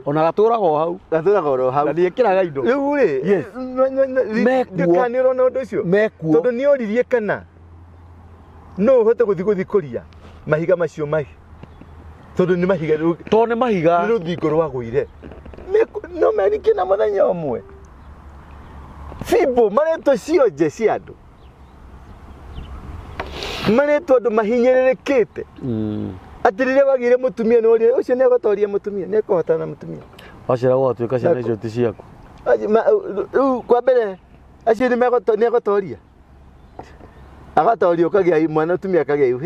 ona gatũraga o hau. Gatũraga oro hau. Na nĩekĩraga indo. Rĩu rĩ, Mekuo. kana nĩ ũrona ũndũ ũcio? Mekuo. Tondũ nĩ oririe kana no ũhote gũthiĩ gũthikũria mahiga macio mahi, tondũ nĩ mahiga tondũ nĩ mahiga. Nĩ rũthingo rwagũire. No merikie na mũthenya ũmwe. Bibo maretwo cionje cia andũ, maretwo andũ mahinyĩrĩrĩkĩte, atĩ rĩrĩa wagĩire mũtumia nĩ worire ũcio nĩ egũtoria mũtumia, nĩ ekũhotana na mũtumia. Waciaragwo ũgatuĩka ciana icio ti ciaku. Rĩu kwa mbere acio nĩ nĩ agotoria agatoria ũkagĩa mwana ũtumia akagĩa ihu.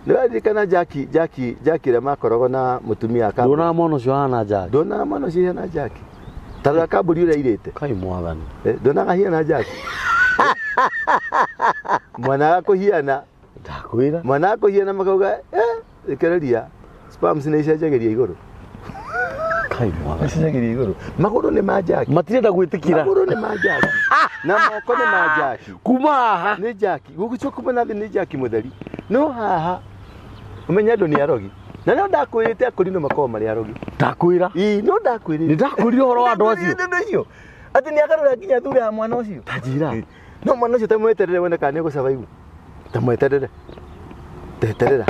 Nĩ waririkana Jackie Jackie Jackie ũrĩa makoragwo na mũtumia akambũri? Nduonaga mwana ũcio ahana Jackie. Nduonaga mwana ũcio ahana Jackie. Ta rora kambũri ũrĩa airĩte. Kai mwathani. Nduonaga ahiana Jackie. Mwana akũhiana. Ndakwĩra. Mwana akũhiana makauga rekereria sperms nĩ icenjagĩria igũrũ. Kai mwathani. Icenjagĩria igũrũ. Magũrũ nĩ ma Jackie. Matirenda gwĩtĩkĩra. Magũrũ nĩ ma Jackie. Na moko nĩ ma Jackie. Kuma haha. Nĩ Jackie. Gũgĩcoka kuma na thĩ nĩ Jackie mũtheri. No haha ũmenye andũ nĩ arogi. Na no ndakwĩrĩte akũrinũ makoragwo marĩ arogi. Ndakwĩra. Ĩĩ no ndakwĩrĩte. Nĩ ndakwĩrire ũhoro wa andũ acio. Ndakwĩrire ũndũ ũcio. Atĩ nĩ agarũra nginya thura ya mwana ũcio. Ta njĩra. No mwana ũcio tamweterere wone kana nĩ ũgũsurvive. Tamweterere. Teterera.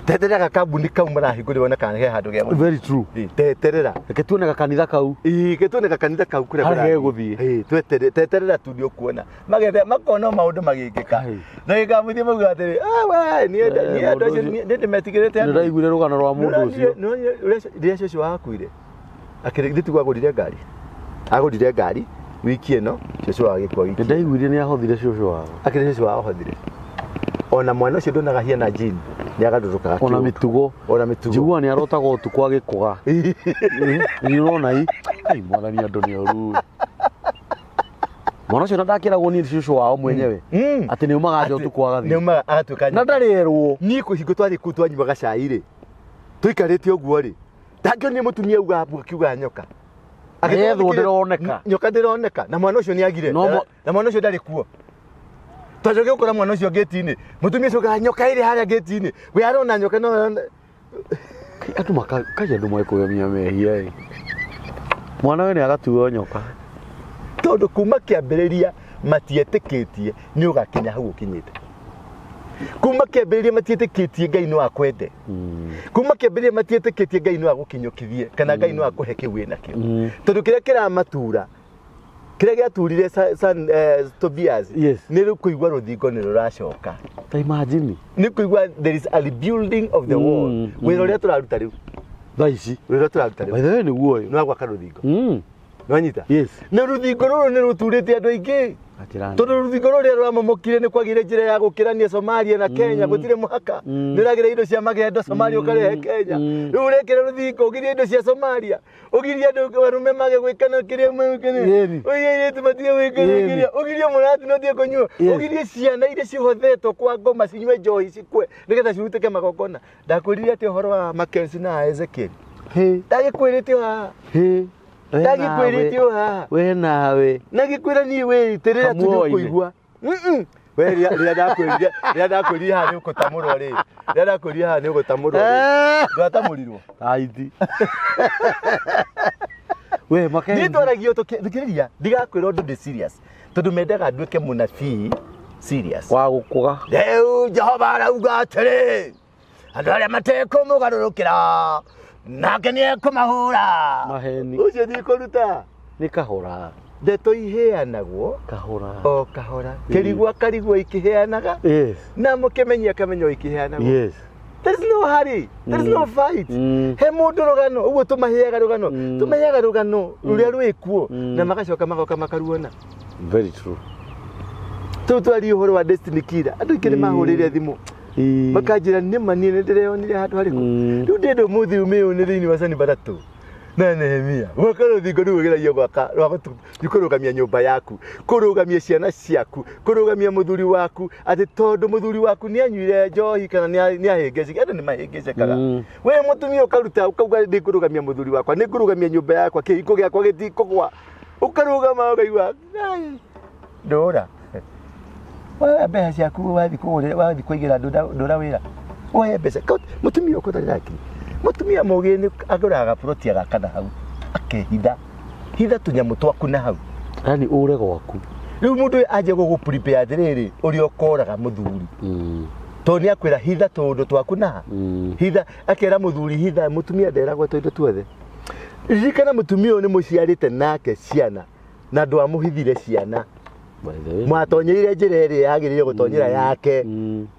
Teterera gakambuni kau marahingũrire wone kana he handũ gĩa gũthiĩ. Very true. Ĩĩ, teterera. Reke tuone gakanitha kau. Ĩĩ, ke tuone gakanitha kau kũrĩa Harĩa kũrathiĩ. gegũthiĩ. Ĩĩ, twetere teterera tu nĩ ũkuona. Magetha makona maũndũ magĩkĩka. Ai. Ndagĩka mũthia mauga atĩrĩ, ah we, niĩ niĩ andũ mũndũ acio ũcio- niĩ ndĩmetigĩrĩte Nĩ andũ. ndaiguire rũgano rwa mũndũ ũcio. Rĩrĩa cũcũ wakuire, akĩrĩ tiguo agũrire ngari. Agũrire ngari wiki ĩno, cũcũ wao agĩkua wiki. Nĩ ndaiguire nĩ ahothire cũcũ wao. Akĩrĩ cũcũ wao ahothire. Ona mwana ũcio ndonaga hiana jini, nĩ agarũrũkaga. Ona kĩũndũ. mĩtugo. Ona mĩtugo. Njiguaga nĩ arotaga ũtukũ agĩkũga. Nĩ ũrona i. Ai mwathani andũ nĩ oru. Mwana ũcio na ndakĩragwo niĩ cũcũ wao mwenyewe. Atĩ nĩ umaga nja ũtukũ Nĩ agathiĩ. umaga agatuĩka Na nyoka. ndarĩ erwo. Niĩ kũhingo twathiĩ kũu twanyuaga cai rĩ, tũikarĩte ũguo rĩ, ndangĩonire mũtumia auga mbu akiuga nyoka. Yethwo ndĩroneka. Nyoka ndĩroneka na mwana ũcio nĩ agire. No mo- Na mwana ũcio ndarĩ kuo. Twacokire gũkora mwana ũcio ngĩti-inĩ. Mũtumia ũcio augaga nyoka ĩrĩ harĩa ngĩti-inĩ. We arona nyoka no arona. Andũ maka kai andũ mekũgemia mehia ĩ. Mwana we nĩ agatuo nyoka. Tondũ kuma kĩambĩrĩria matietĩkĩtie nĩ ũgakinya hau ũkinyĩte. Kuma kĩambĩrĩria matietĩkĩtie Ngai no akwende. Kuma kĩambĩrĩria matietĩkĩtie Ngai no agũkinyũkithie kana Ngai no akũhe kĩu wĩnakĩo. Tondũ kĩrĩa kĩramatura kĩrĩa gĩaturire Tobias Yes. nĩ rĩu kũigua rũthingo nĩ rũracoka. Ta imagine. Nĩ kũigua there is a rebuilding of the wall. Wĩra ũrĩa tũraruta rĩu. Thaa ici. Wĩra ũrĩa tũraruta By rĩu. the way nĩguo ũyũ. Nĩ wa gwaka rũthingo. Nĩwanyita? Yes. Na rũthingo rũrũ nĩ rũturĩte andũ aingĩ. Atĩrani. Tondũ rũthingo rũrĩa rũramomokire nĩ kwagĩire njĩra ya gũkĩrania Somalia na Kenya gũtirĩ mũhaka. Nĩ ũragĩra indo cia magendo Somalia ũkarehe Kenya. Rĩu ũrekĩra rũthingo ũgirie indo cia Somalia. Ũgirie andũ arũme mage gwĩkana kĩrĩa mekana. Yeni. Ũgirie airĩtu matige gwĩkana Yeni. kĩrĩa. Ũgirie mũrati no ũtige kũnyua. Yes. Ũgirie ciana iria cihothetwo kwa ngoma cinyue njohi cikue nĩgetha cirutĩke magongona. Ndakwĩrire atĩ ũhoro wa Mackenzie na Ezekiel. Hĩ. Ndagĩkwĩrĩte o haha. Hĩ. We Ndagĩkwĩrĩte o haha. We nawe. Na ngĩkwĩra niĩ wĩitĩrĩra tu Kamuoine. nĩũkũigua. We rĩrĩa rĩrĩa ndakwĩrire haha nĩũgũtamũrwo rĩ. Rĩrĩa ndakwĩrire haha nĩũgũtamũrwo rĩ. Ndwatamũrirwo. Aiti. We Niĩ Mackenzie. twaragio thikĩrĩria ndigakwĩra ũndũ ndĩ serious tondũ mendaga nduĩke mũnabii serious. Wa gũkũga. Rĩu Jehova arauga atĩrĩ andũ arĩa matekũmũgarũrũkĩra nake nĩekũmahũra. Maheni. Ũcio ndikũruta. Nĩ kahora. Ndeto iheanagwo Kahora. o kahora. Kĩrigwo akarigwo ikĩheanaga. Yes. Na mũkĩmenyi akamenya ikĩheanagwo. Yes. There is no hurry. There is no fight. He mũndũ rũgano ũguo tũmaheaga rũgano. Tũmaheaga rũgano rũrĩa rwĩkuo na magacoka magoka makaruona. Very true. Tũu twarie ũhoro wa Destiny Killer. Andũ aingĩ nĩ mahũrĩire thimũ. Makanjĩra nĩma niĩ nĩ ndĩreyonire handũ harĩkũ. Rĩu ndĩrenda ũmũthĩ ũmĩyone thĩinĩ wa Sanibaratũ na Nehemia. Gwaka rũthingo rũu ũgeragia gwaka rwa kũrũgamia nyũmba yaku, kũrũgamia ciana ciaku, kũrũgamia mũthuri waku, atĩ tondũ mũthuri waku nĩ anyuire njohi kana nĩ ahĩngĩceka, andũ nĩ mahĩngĩcekaga. We mũtumia ũkaruta ũkauga nĩ ngũrũgamia mũthuri wakwa, nĩ ngũrũgamia nyũmba yakwa, kĩhiko gĩakwa gĩtikũgwa. Ũkarũgama ũkaigua "Ai, ndũra. Woya mbeca ciaku wathiĩ kũgũrĩra wathiĩ kũigĩra ndũra wĩra. Woye mbeca. Mũtumia ũkwa ũtarĩ na Mũtumia mũgĩ nĩ agũraga gaburoti agaka na hau akehitha. Hitha tũnyamũ twaku na hau. Yaani ũre gwaku. Rĩu mũndũ ũyũ anjia gũgũ prepare atĩrĩrĩ ũrĩa ũkoraga mũthuri. Tondũ nĩ akwĩra hitha tũũndũ twaku na hitha akera mũthuri hitha mũtumia nderagwo tũindo tuothe. Ririkana mũtumia ũyũ nĩ mũciarĩte nake ciana na ndwamũhithire ciana. By the way. Mwatonyeire njĩra ĩrĩa yagĩrĩire gũtonyera yake.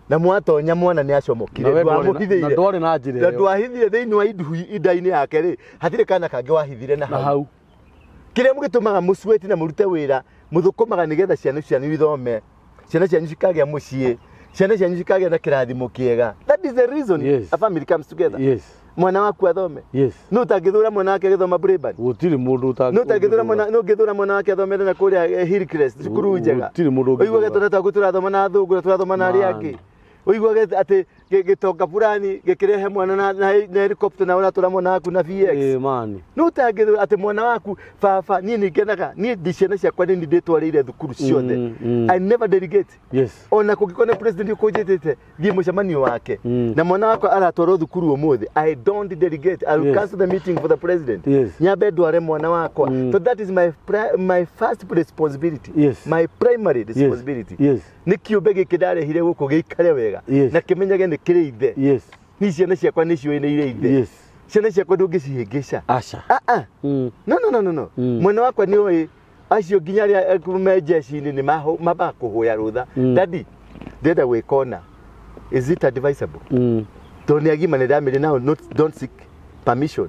Na mwatonya mwana nĩ acomokire. Na we ndwarĩ na- Ndwamũhithĩire. na ndwarĩ na njĩra Na ĩyo. ndwahithire thĩinĩ wa indu inda-inĩ yake rĩ, hatirĩ kana kangĩ wahithire na Na hau. hau. Kĩrĩa mũgĩtũmaga mũcuĩti na mũrute wĩra, mũthũkũmaga nĩgetha ciana cianyu ithome, ciana cianyu cikagĩa mũciĩ, ciana cianyu cikagĩa na kĩrathimo kĩega. That is the reason Yes. a family comes together. Yes. Mwana waku athome. Yes. No ũtangĩthũra mwana wake agĩthoma Braeburn? Gũtirĩ mũndũ ũtangĩ. No ũtangĩthũra mwana, no ũngĩthũra mwana wake athomere na kũrĩa Hillcrest, cukuru njega? Gũtirĩ mũndũ ũngĩthũra. Ũiguage twana twaku tũrathoma na athũngũ na tũrathoma na arĩa Man. angĩ. Ũiguage atĩ gĩtonga fulani gĩkĩrehe mwana na helicopter na ũratwara mwana waku na VX. Eh, man. No ũtangĩthũra atĩ mwana waku baba, niĩ nĩ ngenaga, niĩ ndi ciana ciakwa nĩ niĩ ndĩtwarĩire thukuru ciothe. I never delegate. Yes. Ona kũngĩkorwo nĩ president ũkũnjĩtĩte thiĩ mũcemanio wake na mwana wakwa aratwarwo thukuru ũmũthĩ, I don't delegate. I will cancel the meeting for the president. Nyambe ndware mwana wakwa. So that is my first responsibility. My primary responsibility. Nĩ kĩũmbe gĩkĩ ndarehire gũkũ gĩikare wega na kĩmenyage nĩ kĩrĩ ithe. Ni ciana ciakwa nĩ ciũĩ nĩ irĩ ithe. Ciana ciakwa ndũngĩcihĩngĩca. Aca. Ah, ah. No, no, no, no, no. Mwana wakwa nĩ oĩ acio nginya arĩa me jeshi-inĩ nĩ makũhoya rũtha. Daddy, ndĩrenda gwĩka ũna. Is it advisable? Tondũ nĩ agima nĩ ndamĩrĩ now, not, don't seek permission,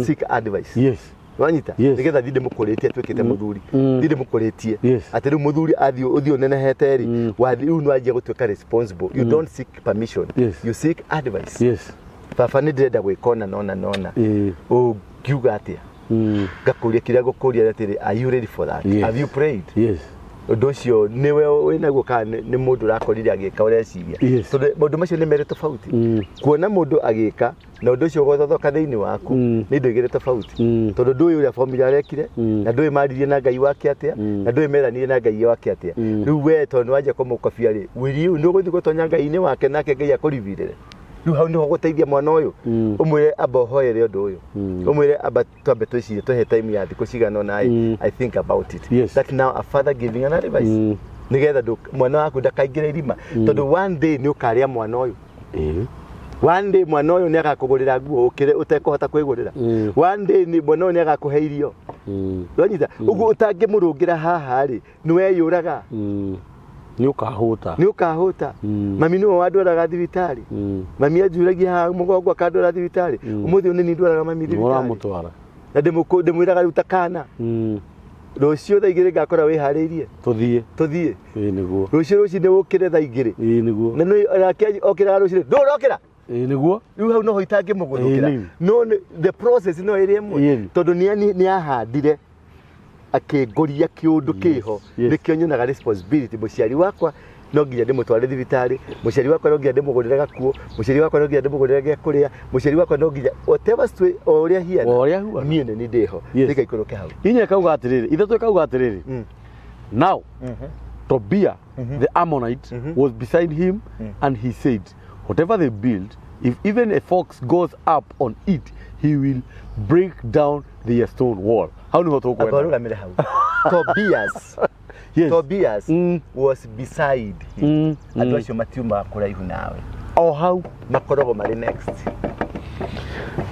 seek advice. Wanyita? Yes. Nĩgetha thiĩ ndĩmũkũrĩtie atuĩkĩte mũthuri. Thiĩ ndĩmũkũrĩtie. Atĩ rĩu mũthuri athiĩ ũthiĩ ũnenehete rĩ, wathiĩ rĩu nĩwanjia gũtuĩka responsible. You don't seek permission. You seek advice. Baba nĩ ndĩrenda gwĩka ũna na ũna na ũna. Ũngiuga atĩa? Ngakũria kĩrĩa ngũkũria atĩrĩ, are you ready for that? Yes. Have you prayed? Yes. Ũndũ ũcio nĩwe wĩnaguo kana nĩ mũndũ ũrakorire agĩka ũreciria? Yes. Tondũ maũndũ macio nĩ merĩ tofauti. Kuona mũndũ agĩka na ũndũ ũcio ũgũthothoka thĩinĩ waku nĩ indo igĩrĩ tofauti. Tondũ ndũĩ ũrĩa formula arekire, na ndũĩ maririe na Ngai wake atĩa, na ndũĩ meranire na Ngai wake atĩa. Rĩu we tondũ nĩwanjia kũmũkobia rĩ, will you nĩ ũgũthiĩ gũtonya Ngai-inĩ wake nake Ngai akũribirĩre? Rĩu hau nĩho gũteithia mwana ũyũ. Ũmwĩre amba ũhoere ũndũ ũyũ. Ũmwĩre amba twambe twĩcirie, tũhe time ya thikũ cigana ũna I think about it. Yes. That now a father giving an advice. Nĩgetha mwana waku ndakaingĩre irima. Tondũ one day nĩ ũkarĩa mwana ũyũ. One day mwana ũyũ nĩ agakũgũrĩra nguo ũkĩre ũtekũhota kwĩgũrĩra. One day mwana ũyũ nĩ agakũhe irio. Wanyita? Ũguo ũtangĩmũrũngĩra haha rĩ, nĩ weyũraga. Nĩ ũkahũta. Nĩ ũkahũta. Mami nĩwe wandwaraga thibitarĩ. Mami anjuragia haha mũgongo akandwara thibitarĩ. Ũmũthĩ ũyũ nĩ niĩ ndwaraga mami Nĩ thibitarĩ. ũramũtwara. Na ndĩmwĩraga rĩu ta kana. Rũciũ thaa igĩrĩ ngakora wĩharĩirie. Tũthiĩ. Tũthiĩ. Ĩĩ nĩguo. Rũciũ rũcinĩ ũkĩre thaa igĩrĩ. Ĩĩ nĩguo. Na nĩ nake okĩraga rũcinĩ, ndũrokĩra. Ĩĩ nĩguo. Rĩu hau noho itangĩmũgũthũkĩra. Ĩĩ, nĩ. No the process no ĩrĩ ĩmwe. Ĩĩ. Tondũ nĩ ahandire akĩngũria kĩũndũ kĩho. Yes. Nĩkĩo nyonaga responsibility mũciari wakwa no nginya ndĩmũtware thibitarĩ, mũciari wakwa no nginya ndĩmũgũrĩre gakuo, mũciari wakwa no nginya ndĩmũgũrĩre gĩa kũrĩa, mũciari wakwa no nginya whatever o ũrĩa hiana. O ũrĩa huana. Niĩ nĩ niĩ ndĩho. Yes. Nĩngaikũrũke hau. Inya kauga atĩrĩrĩ, ithatũ kauga atĩrĩrĩ. Now, Tobiah, the Ammonite, was beside him, and he said, whatever they build, if even a fox goes up on it, he will break down their stone wall. Hau nĩho Amba tũkwenda. ũrũgamĩre hau. Tobias. Yes. Tobias was beside him. Andũ acio matiumaga kũraihu nawe. O hau. Makoragwo marĩ next.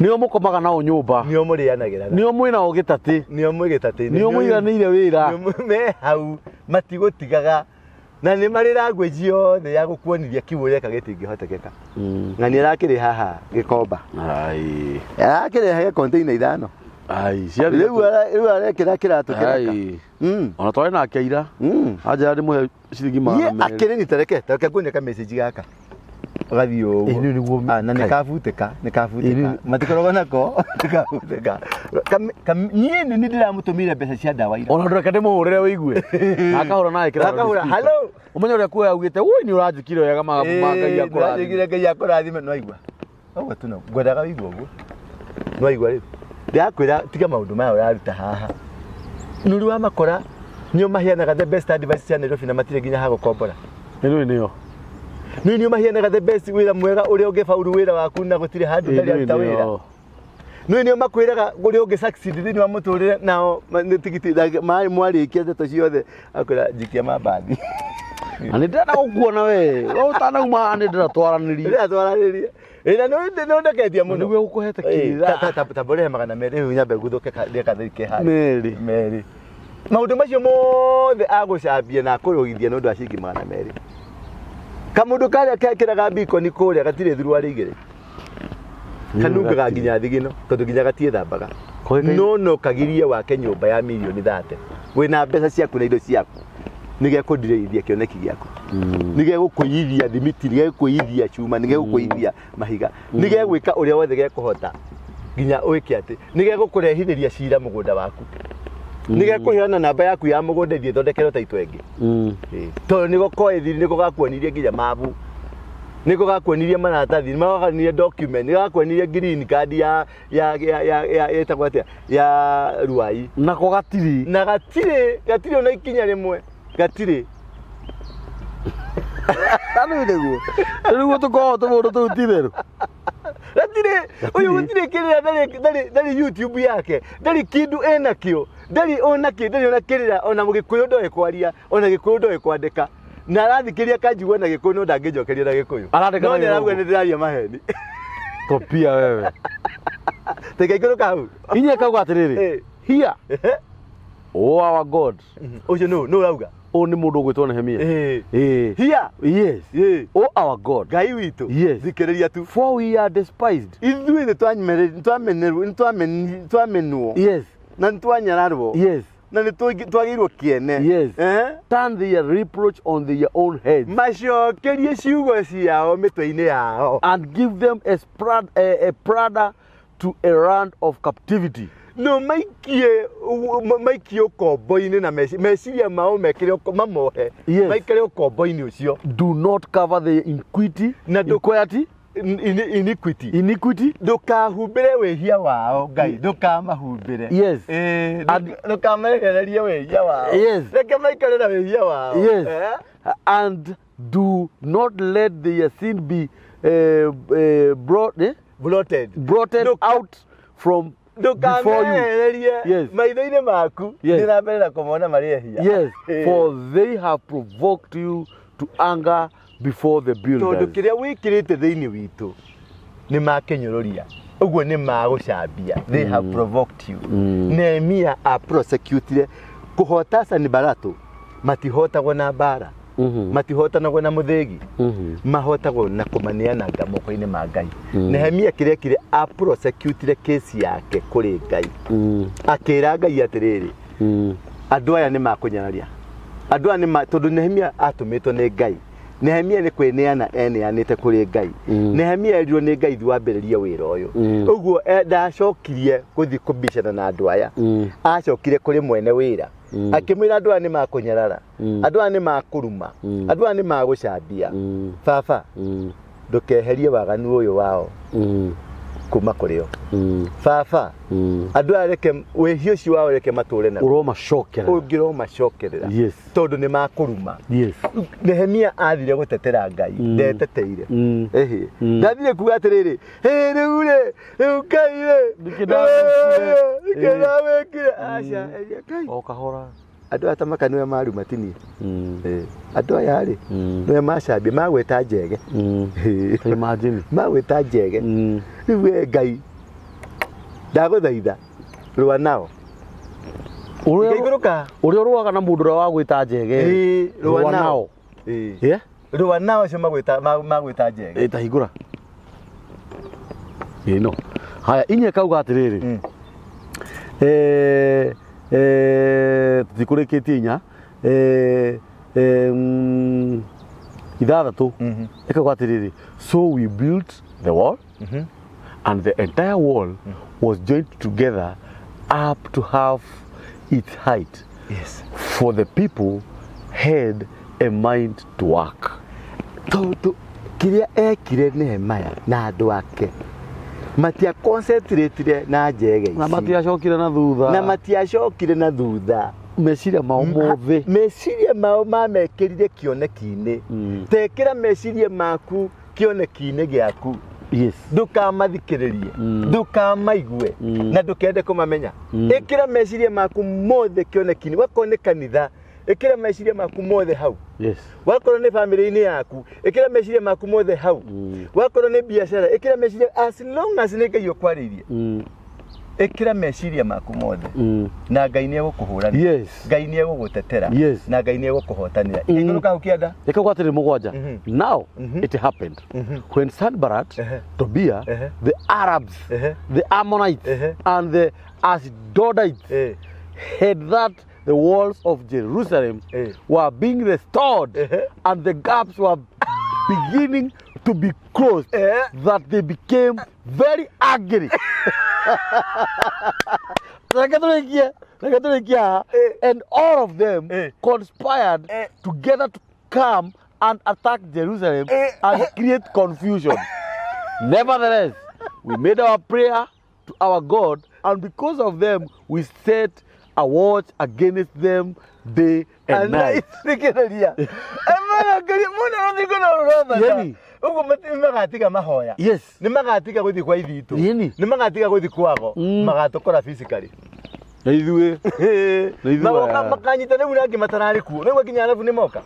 Nĩo mũkomaga nao nyũmba. Nĩo mũrĩanagĩra. Nĩo mwĩnao gĩtatĩ. Nĩo mwĩ gĩtatĩ-inĩ. Nĩo mũiganĩire wĩra. Nĩo me hau matigũtigaga na nĩ marĩ language yothe ya gũkuonithia kiu ũreka gĩtingĩhotekeka. Na nĩ arakĩrĩ haha gĩkomba. Ai. Arakĩrehe container ithano. Ai, Rĩu rĩu arekĩra kĩratũ kĩraka. Ai. Ona twarĩ nake ira. Anjĩra ndĩmũhe ciringi Niĩ magana merĩ. akĩrĩ ni tareke tareke nguonie ka message gaka. Gathiĩ Ĩ, ũguo. nĩ nĩguo. Ah, na nĩ Kai. kabutĩka, nĩ kabutĩka. Ĩ, nĩ- Matikoragwo nako, nĩ kabutĩka. Niĩ nĩ niĩ ndĩramũtũmĩire mbeca cia ndawa ira. Ona ndũreke ndĩmũhũrĩre wĩigue. Na akahũra na ĩkĩra. Akahũra, "Hello." Ũmenye ũrĩa kuoya augĩte, "Woi nĩ ũranjĩkire wega ma Ngai akũrathime." Nĩũranjĩkire Ngai akũrathime. Nĩwaigua? Ũguo tu no. Ngwendaga wĩigue ũguo. Nĩwaigua rĩu? Ndĩrakwĩra tiga maũndũ maya ũraruta haha. Nũru wa makora nĩo maheanaga the best advice cia Nairobi na matirĩ nginya ha gũkombora. Ĩno nĩyo. Nĩ nĩo maheanaga the best wĩra mwega ũrĩa ũngĩbauru wĩra waku na gũtirĩ handũ Ĩ, ũtarĩ aruta nĩ wĩra. nĩyo. Nĩ nĩo makwĩraga ũrĩa ũngĩ succeed thĩinĩ wa mũtũrĩre nao nĩ tigiti mwarĩkia ndeto ciothe akwĩra njikia mambathi. Na nĩ ndĩrenda gũkuona we. We ũtanauma haha nĩ ndĩrenda twaranĩrie. Rĩrĩa twaranĩrie. Ĩna nĩ ũndeketie mũno. Nĩguo gũkũhete kĩrĩra. Ta mbũrĩhe 200 rĩu nyambe nguthũke ndĩe katheri ke harĩa. Merĩ. Merĩ. Maũndũ macio mothe agũcambia na akũrũgithia nĩ ũndũ wa ciringi 200. Kamũndũ karĩa kekĩraga bikoni kũrĩa gatirĩ thuruarĩ igĩrĩ, kanungaga nginya thigino tondũ nginya gatiĩthambaga. No kagirie wake nyũmba ya mirioni 30 wĩna mbeca ciaku na indo ciaku, nĩgekũndirĩithia kĩoneki gĩaku, nĩgegũkũiyithia thimiti, nĩgegũkũiyithia cuma, nĩgegũkũiyithia mahiga, nĩgegwĩka ũrĩa wothe gekũhota nginya wĩke atĩ nĩgegũkũrehithĩria cira mũgũnda waku, nĩgekũheana namba yaku ya mũgũnda ithiĩ thondekerwo taitũ ĩngĩ. Tondũ nĩgo koĩ thiri, nĩko gakuonirie nginya mabu, nĩko gakuonirie maratathi, nĩko gakuonirie document, nĩko gakuonirie green card ya ya ya ya ya ĩtagwo atĩa, ya Ruai. Nako gatirĩ. Na gatirĩ, gatirĩ ona ikinya rĩmwe gatirĩ. Rĩu nĩguo rĩu tũkoragwo tũmũndũ tũu ti therũ. Gatirĩ ũyũ, gũtirĩ kĩrĩra, ndarĩ YouTube yake, ndarĩ kĩndũ enakĩo, ndarĩ ona kĩ, ndarĩ ona kĩrĩra, ona Gĩkũyũ ndoĩ kwaria, ona Gĩkũyũ ndoĩ kwandĩka, na arathikĩria kanjigua na Gĩkũyũ no ndangĩnjokeria na Gĩkũyũ. Arandĩka no na nĩ arauga Gĩthũngũ. nĩ ndĩraria maheni. Topia wewe. Tekaikũrũka hau. Inya kauga atĩrĩrĩ, here, o our God. Ũcio nũ ũrauga? Ũyũ nĩ mũndũ ũgwĩtwo Nehemia. Here. Yes. O our God. Ngai witũ. Yes. Thikĩrĩria tu. For we are despised. Ithuĩ nĩ twamenwo. Yes. Na nĩ twanyararwo. Yes. Na nĩ twagĩirwo kĩene. Yes. Turn their reproach on their own heads. Macokerie ciugo ciao mĩtwe-inĩ yao. And give them a prada to a land of captivity. No maikie maikie ũkombo-inĩ na meciria mao mekĩre mamohe. Yes. Maikare ũkombo-inĩ ũcio. Do not cover the iniquity. Na iniquity. Iniquity. Iniquity. Ndũkahumbĩre wĩhia wao Ngai, ndũkamahumbĩre. Yes. Ndũkamarekererie wĩhia wao. Yes. Reke maikare na wĩhia wao. Yes. And do not let their sin be brought, Blotted. blotted out from before you. Ndũkamehererie Yes. maitho-inĩ maku. Yes. Thiĩ na mbere na kũmona marĩ ehia. Yes, for they have provoked you to anger before the Tondũ builders. kĩrĩa wĩkĩrĩte thĩinĩ witũ nĩ makĩnyũrũria, ũguo nĩ magũcambia. They have provoked you. Nehemia a prosecutire kũhota Sanballat, matihotagwo na mbara, matihotanagwo na mũthĩgi, mahotagwo na kũmaneananga moko-inĩ ma Ngai. Nehemia kĩrĩa ekire, a prosecutire kesi yake kũrĩ Ngai, akĩra Ngai atĩrĩrĩ, andũ aya nĩ makũnyararia, andũ aya nĩ tondũ Nehemia atũmĩtwo nĩ Ngai. Nehemia nĩ kwĩneana eneanĩte kũrĩ Ngai. Nehemia erirwo nĩ Ngai thiĩ wambĩrĩrie wĩra ũyũ. Ũguo ndacokirie gũthiĩ kũbicana na andũ aya, acokire kũrĩ mwene wĩra, akĩmwĩra andũ aya nĩ makũnyarara, andũ aya nĩ makũruma, andũ aya nĩ magũcambia. Baba, ndũkeherie waganu ũyũ wao kuma kũrĩ o. Baba, andũ aya reke wĩhia ũcio wao reke matũre naguo. Ũromacokerera. Ũngĩromacokerera. Yes. Tondũ nĩ makũruma. Yes. Nehemia athire gũtetera Ngai, ndeteteire. Ĩhĩ. Ndathire kuga atĩrĩrĩ, hĩ rĩu rĩ, rĩu Ngai rĩ, Nĩkĩ ndawĩkire? nĩkĩ ndawĩkire? Aca, Ngai. O kahora. Andũ aya ta maka nĩwe maruma tinie. Andũ aya rĩ, nĩwe macambia, magwĩta njege. Ta imagine. Magwĩta njege. Rĩu we Ngai, ndagũthaitha, rũa nao. Ngaikũrũka. Ũrĩa ũrũaga na mũndũ ũrĩa wagwĩta njege. Rũa nao. Yeah? Rũa nao acio magwĩta njege. Ta hingũra. Ĩno. Haya, inya kauga atĩrĩrĩ. Tũtikũrĩkĩtie inya. Ithathatũ. Ĩkauga atĩrĩrĩ, so we built the wall, and the entire wall was joined together up to half its height. Yes. For the people had a mind to work. Tondũ kĩrĩa ekire Nehemia na andũ ake, matia concentrate na njege ici. Na matiacokire na thutha. Na matiacokire na thutha. Meciria mao mothe. Meciria mao mamekĩrire kĩoneki-inĩ. Tekĩra meciria maku kĩoneki-inĩ gĩaku. Yes. Ndũkamathikĩrĩrie, ndũkamaigue, na ndũkende kũmamenya. Ĩkĩra meciria maku mothe kĩoneki-inĩ. Wakorwo nĩ kanitha, ĩkĩra meciria maku mothe hau. Yes. Wakorwo nĩ bamĩrĩ-inĩ yaku, ĩkĩra meciria maku mothe hau. Wakorwo nĩ biacara, ĩkĩra meciria, as long as nĩ Ngai ũkwarĩirie. Ĩkĩra meciria maku mothe na Ngai nĩ egũkũhũranĩra. Yes. Ngai nĩ egũgũtetera. Yes. Na Ngai nĩ egũkũhotanĩra. Ikũrũka hau kĩanda. Reke gwatĩrĩ mũgwanja. Now it happened when Sanballat, Tobiah, the Arabs, the Ammonites, and the Ashdodites heard that the walls of Jerusalem were being restored and the gaps were beginning to be closed, that they became very angry. Reke tũrĩkie, reke tũrĩkie haha. And all of them conspired together to come and attack Jerusalem and create confusion. Nevertheless, we made our prayer to our God, and because of them, we set a watch against them day and night. Thikĩrĩria. Marangaria mũno rũthingo no rũrabata. Yeni. Ũguo nĩ magatiga mahoya. Yes. Nĩ magatiga gũthiĩ kwa ithitũ. Yeni. Nĩ magatiga gũthiĩ kwago. Magatũkora physically. Na ithuĩ Na ithuĩ Magoka aya. makanyita rĩu na angĩ matararĩ kuo. Rĩu nginya arabu nĩ moka.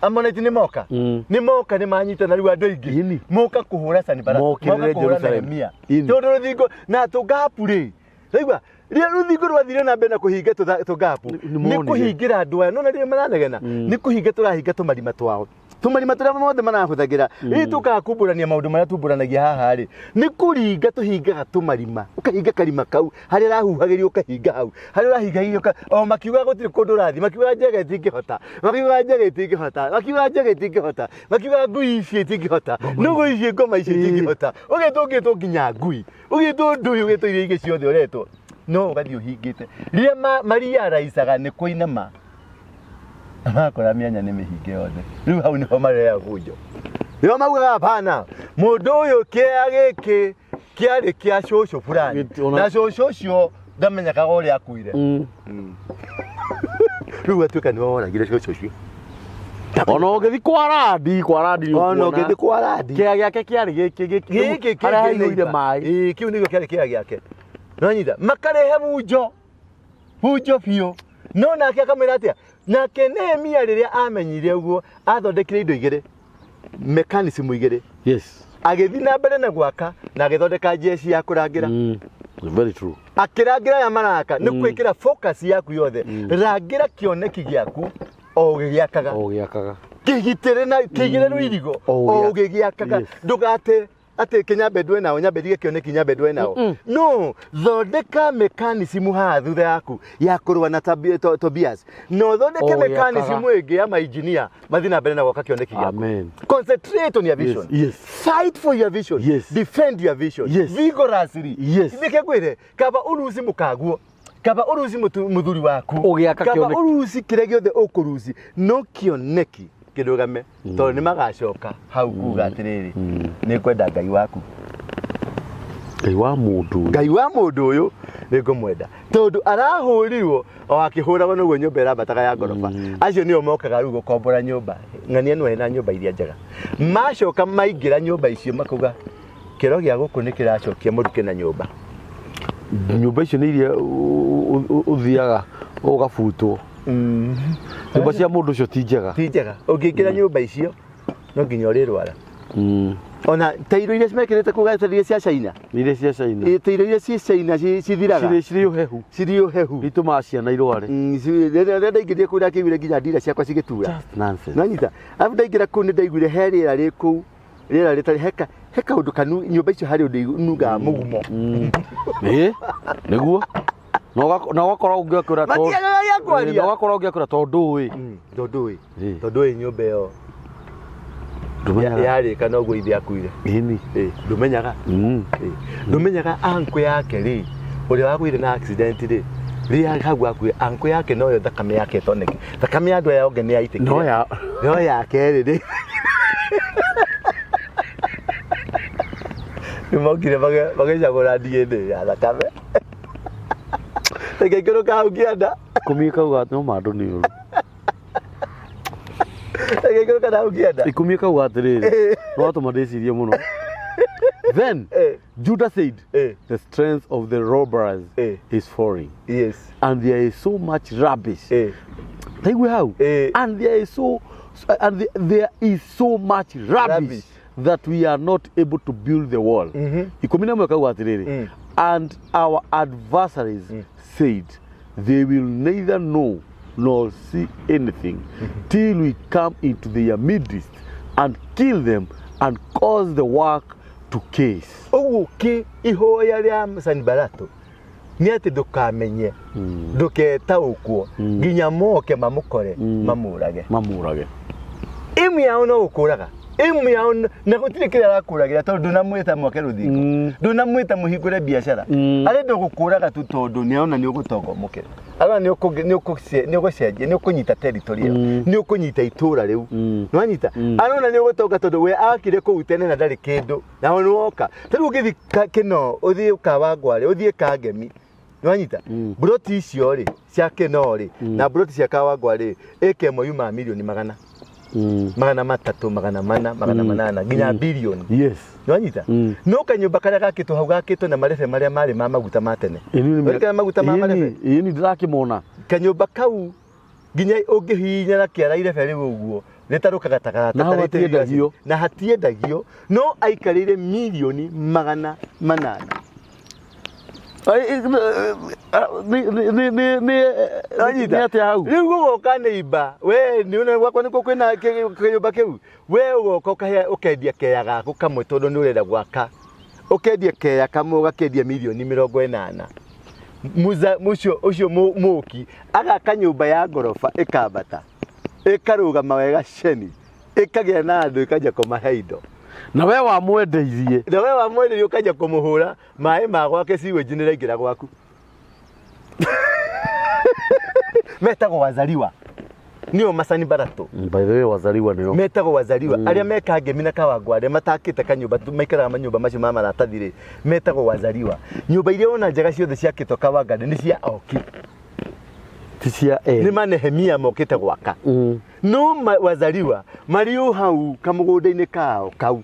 Amonite nĩ moka. Nĩ moka nĩ manyitana rĩu andũ aingĩ. Yeni. Moka kũhũra Sanballat. Mokĩrĩre Moka kũhũra Jerusalem. Nehemia. Yeni. Tondũ rũthingo na tũgapu rĩ. Raigua rĩrĩa rũthingo rwathire na mbere na kũhinga tũgapu Nĩ nĩ monire. kũhingĩra andũ aya nona rĩrĩa maranegena nĩ kũhinga tũrahinga tũmarima twao tũmarima tũrĩa mothe marahũthagĩra rĩrĩa tũkaga kumbũrania maũndũ marĩa tumbũranagia haha rĩ nĩ kũringa tũhingaga tũmarima ũkahinga karima kau harĩa ũrahuhagĩrio ũkahinga hau harĩa ũrahingagĩrio o makiugaga gũtirĩ kũndũ ũrathiĩ makiugaga njega ĩtingĩhota makiugaga njega ĩtingĩhota makiugaga njega ĩtingĩhota makiugaga ngui ici itingĩhota no ngui ici ngoma ici itingĩhota ũgetwo ũgĩtwo nginya ngui ũgĩtwo ndui ũgĩtwo iria ingĩ ciothe ũretwo no ũgathiĩ ũhingĩte rĩrĩa maria-raicaga nĩ kũinama makora mĩanya nĩ mĩhinge yothe rĩu hau nĩho mareaga bunjo nĩho maugaga hapana mũndũ ũyũ kĩea gĩkĩ kĩarĩ kĩa cũcũ fulani na cũcũ ũcio ndamenyekaga ũrĩa akuire. Rĩu atuĩka nĩwe woragire cũcũ ũcio. Ona ũngĩthiĩ kwa randi, kwa randi nĩ Ona ũkuona. ũngĩthiĩ kwa randi. Kĩea gĩake kĩarĩ gĩkĩ gĩkĩ Gĩkĩ harĩa haihũire maĩ. Ĩĩ, kĩu nĩkĩo kĩarĩ kĩea gĩake. Nĩwanyita makarehe bunjo bunjo biũ no nake akamwĩra atĩa nake Nehemia rĩrĩa amenyire ũguo athondekire indo igĩrĩ mechanism igĩrĩ. Yes. Agĩthiĩ na mbere na gwaka na agĩthondeka jeshi ya kũrangĩra. Very true. Akĩrangĩra aya maraka nĩ gwĩkĩra focus yaku yothe rangĩra kĩoneki gĩaku o ũgĩgĩakaga. O ũgĩakaga. Kĩgitĩre na kĩigĩre rũirigo O o ũgĩgĩakaga. Yes. Ndũgate atĩ kĩnyambe ndwe nao nyambe ndige kĩoneki nyambe ndwe nao no thondeka mechanism haha thutha yaku ya kũrũa na Tobias na ũthondeke O ũgĩakaga. mechanism ĩngĩ ya mainjinia mathiĩ na mbere na gwaka kĩoneki gĩaku. Amen. Concentrate on your vision. Yes. Fight for your vision. Yes. Defend your vision. Yes. Vigorously. Yes. Nĩkĩo ngwĩre kaba ũruci mũkaguo kaba ũruci mũthuri waku Ũgĩaka kaba kĩoneki. ũruci kĩrĩa gĩothe ũkũruci no kĩoneki kĩrũgame tondũ nĩ magacoka hau kuga atĩrĩrĩ nĩ ngwenda Ngai waku. Ngai wa mũndũ ũyũ. Ngai wa mũndũ ũyũ nĩ ngũmwenda tondũ arahũrirwo o akĩhũragwo noguo nyũmba ĩrambataga ya ngoroba. Acio nĩo mokaga rĩu gũkombora nyũmba ng'ania nĩwe na nyũmba iria njega macoka maingĩra nyũmba icio makauga kĩro gĩa gũkũ nĩ kĩracokia mũruke na nyũmba. Nyũmba icio nĩ iria ũthiaga ũgabutwo. Nyũmba cia mũndũ ũcio ti njega. Ti njega ũngĩingĩra nyũmba icio no nginya ũrĩrwara. Ona ta irio iria mekĩrĩte kũu ta iria cia China. Iria cia China. Ĩ, ta irio iria cia China cithiraga. Cirĩ ũhehu. Cirĩ ũhehu. Itũmaga ciana irware. Rĩrĩa ndaingĩrire kũu ndakĩiguire nginya ndira ciakwa cigĩtura. Just nonsense. Nanyita arabu ndaingĩra kũu nĩ ndaiguire he rĩera rĩ kũu rĩera rĩtarĩ heka he kaũndũ kanu nyũmba icio harĩ ũndũ nungaga mũgumo. Ĩ, nĩguo. Na ũgakora ũngĩakwĩra Matiagaga gĩa kwaria. Na ũgakora ũngĩakwĩra tondũ ũĩ. Tondũ ũĩ. Ĩ. Tondũ ũĩ nyũmba ĩyo Ndũmenyaga. yarĩka noguo ithe akuire. Ĩni. Ĩ, ndũmenyaga. Ĩ, ndũmenyaga ankũ yake rĩ ũrĩa wagũire na accident rĩ rĩrĩa hau akuire ankũ yake noyo thakame yake ĩtoneke thakame ya andũ aya othe nĩ yaitĩkire No ya no yake rĩ rĩ nĩ mokire magĩcagũra DNA ya thakame reke ikũrũka hau kĩanda. Ikũmi kauga no mandũ nĩ ũru. Reke ikũrũka na hau kĩanda. Ikũmi kauga atĩrĩrĩ no watũma ndĩcirie mũno. Then Judah said, the strength of the robbers is falling. Yes. And there is so much rubbish. Taigue hau. And there is so and there is so much rubbish Rubbish. that we are not able to build the wall. 11 kauga atĩrĩrĩ, and our adversaries said they will neither know nor see anything till we come into their midst and kill them and cause the work to cease. Ũguo kĩ ihoya rĩa Sanibalato nĩ atĩ ndũkamenye, ndũketaũkwo nginya moke mamũkore, mamũrage. Mamũrage. Imu yao no gũkũraga, imu yao na gũtirĩ kĩrĩa arakũragĩra tondũ ndũnamwĩta mwake rũthingo, ndũnamwĩta mũhingũre biacara. Arenda gũkũraga tu tondũ nĩ arona nĩ ũgũtonga ũmũkĩre, arona nĩ ũgũcenjia, nĩ ũkũnyita territory ĩyo, nĩ ũkũnyita itũra rĩu. Nĩwanyita? Arona nĩ ũgũtonga tondũ we akire kũu tene na ndarĩ kĩndũ, naho nĩwoka. Ta rĩu ũngĩthiĩ Kĩno, ũthiĩ Kawangware, ũthiĩ Kangemi, nĩwanyita? Mburoti icio rĩ cia Kĩno rĩ na mburoti cia Kawangware rĩ, ĩka ĩmwe yumaga mirioni magana, 300, 400, 800, nginya bilioni. Nĩwanyita? No kanyũmba karĩa gakĩtwo hau gakĩtwo na marebe marĩa marĩ ma maguta ma tene. Ũririkana maguta ma marebe? Ĩni, ndĩrakĩmona. Kanyũmba kau nginya ũngĩhihinya na kĩara irebe rĩu ũguo rĩtarũkaga ta Na hau hatiendagio. Na hatiendagio, no aikarĩire mirioni 800. Nĩ atĩa hau? Rĩu gũgoka nĩimba we nĩ gwakwa nĩkuo kwĩna kĩnyũmba kĩu, we ũgoka ũkahe ũkendia keya gaku kamwe tondũ nĩ ũrenda gwaka, ũkendia keya kamwe ũgakendia mirioni 80. Muza mũcio ũcio mũki agaka nyũmba ya ngoroba ĩkambata ĩkarũgama wega ceni ĩkagĩa na andũ ĩkanjia kũmahe indo. Na we wamwendeirie. Na we wamwenderia ũkanjia kũmũhũra maĩ ma gwake sewage nĩ ĩraingĩra gwaku. Metagwo wazaliwa, nĩo macani baratũ. By the way, wazaliwa nĩo metagwo wazaliwa, arĩa meka ngemi na Kawangware matakĩte kanyũmba maikaraga manyũmba macio ma maratathi rĩ, metagwo wazaliwa. Nyũmba iria wona njega ciothe ciakĩtwo Kawangware nĩ cia oki, ti cia nĩ manehemia mokĩte gwaka. No wazaliwa marĩ o hau kamũgũnda-inĩ kao kau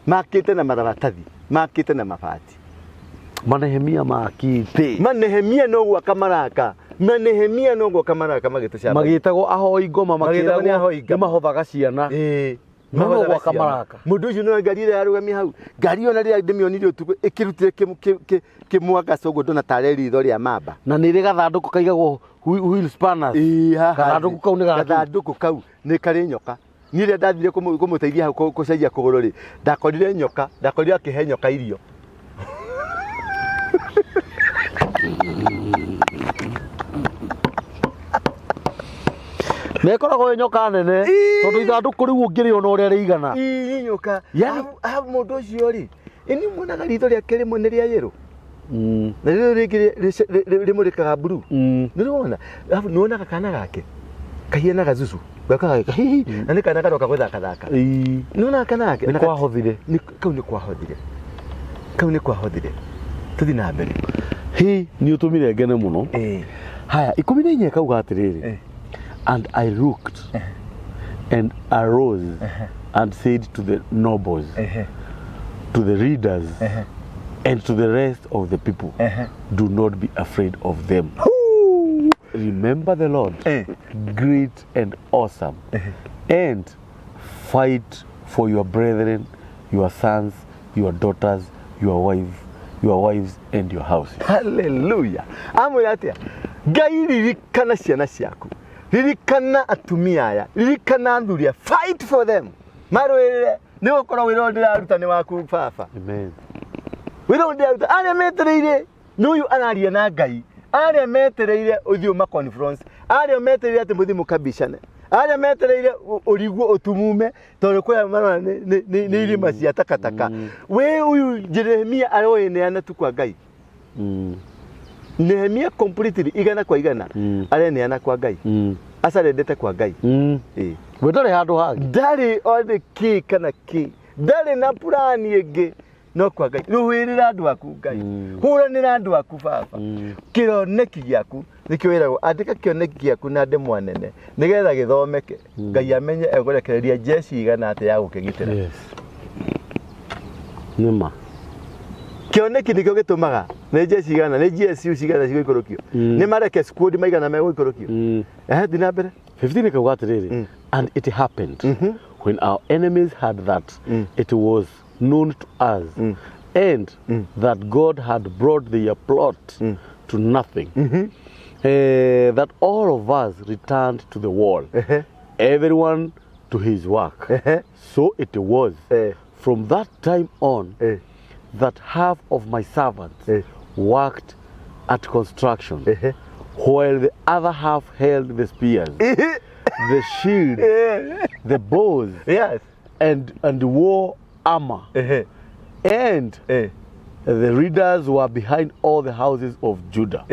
makĩte na maratathi, makĩte na mabati. Manehemia makĩte. Manehemia no gwaka maraka, manehemia no gwaka maraka magĩtũcamba. Magĩtagwo ahoi ngoma. Magĩtagwo nĩ ahoi Makĩragwo ngoma. nĩ mahothaga ciana. No Mahothaga gwaka ciana. maraka. Mũndũ ũcio no ngari ĩrĩa yarũgamia hau, ngari ĩyo na rĩrĩa ndĩmĩonire ũtukũ ĩkĩrutire kĩmwangaca ũguo ndona tarĩ ritho rĩa mamba. Na nĩ rĩ gathandũkũ kaigagwo wheel spanners. Ĩĩ, haha Gathandũkũ thĩ. kau nĩ gakĩ? Gathandũkũ kau nĩ karĩ nyoka. Niĩ rĩrĩa ndathire kũmũteithia hau kũcenjia kũgũrũ rĩ, ndakorire nyoka, ndakorire akĩhe nyoka irio. Na ĩkoragwo ĩ nyoka nene. Tondũ ithandũkũ rĩu ũngĩrĩona ũrĩa rĩigana. Ii, nyoka. Yani- Arabu mũndũ ũcio rĩ, ĩni muonaga ritho rĩake rĩmwe nĩ rĩa yellow na rĩrĩ rĩngĩ rĩmũrĩkaga blue. Nĩ wona, arabu nĩ wonaga kana gake kahianaga zuzu gakaga hihi, na nĩ kana karoka gũthakathaka. Nĩ wonaga kana gake. Nĩ kwahothire. Kau nĩ kwahothire, kau nĩ kwahothire. Tũthiĩ na mbere. Hi, nĩ ũtũmire ngene mũno. Haya, 14 kauga atĩrĩrĩ, and I looked and arose and said to the nobles, to the leaders and to the rest of the people, do not be afraid of them. Remember the Lord, great and awesome, and fight for your brethren, your sons, your daughters, your wife, your wives and your houses. Haleluya. Amwĩra atĩa? Ngai, ririkana ciana ciaku, ririkana atumia aya, ririkana athuri aya, fight for them, marũĩrĩre, nĩ gũkorwo wĩra ũyũ ndĩraruta nĩ waku baba. Amen. Wĩra ũyũ ndĩraruta, arĩa metereire nĩ ũyũ araria na Ngai, arĩa metereire ũthiĩ ũma conference, arĩa metereire atĩ mũthiĩ mũkabicane, arĩa metereire ũrigwo ũtumume tondũ kũrĩa marona nĩ irĩma cia takataka. We ũyũ Jeremia aroeneana tu kwa Ngai. Nehemia completely 100%. Areneana kwa Ngai. Acarendete kwa Ngai. Ĩĩ. We ndarĩ handũ hangĩ. Ndarĩ one kĩ kana kĩ, ndarĩ na purani ĩngĩ no kwa Ngai. Rũĩrĩra andũ aku Ngai, hũranĩra andũ aku baba. Kĩoneki gĩaku nĩkĩo wĩragwo andĩka kĩoneki gĩaku na ndemwa nene nĩgetha gĩthomeke, Ngai amenye egũrekereria jeshi igana atĩa ya gũkĩgitĩra. Yes. Nĩma. Kĩoneki nĩkĩo gĩtũmaga nĩ jeshi igana, nĩ GSU cigana cigũikũrũkio, nĩ mareke squad maigana megũikũrũkio. Ehe, thiĩ na mbere. 15 kauga atĩrĩrĩ, and it happened When our enemies heard that it was known to us and that God had brought their plot to nothing, that all of us returned to the wall, everyone to his work. So it was from that time on that half of my servants worked at construction, while the other half held the spears, the shield, the bows, and wore armor. And the leaders were behind all the houses of Judah.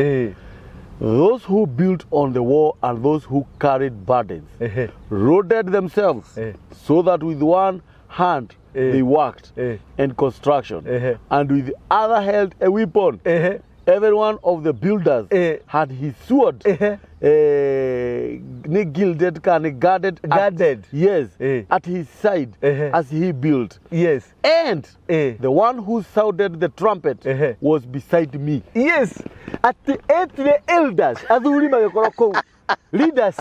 Those who built on the wall and those who carried burdens loaded themselves so that with one hand they worked in construction and with the other held a weapon. Every one of the builders had his sword nĩ gilded kana nĩ guarded at, Guarded. yes, at his side as he built. And the one who sounded the trumpet was beside me. Yes, atĩ etire elders, athuri magĩkorwo kũu, leaders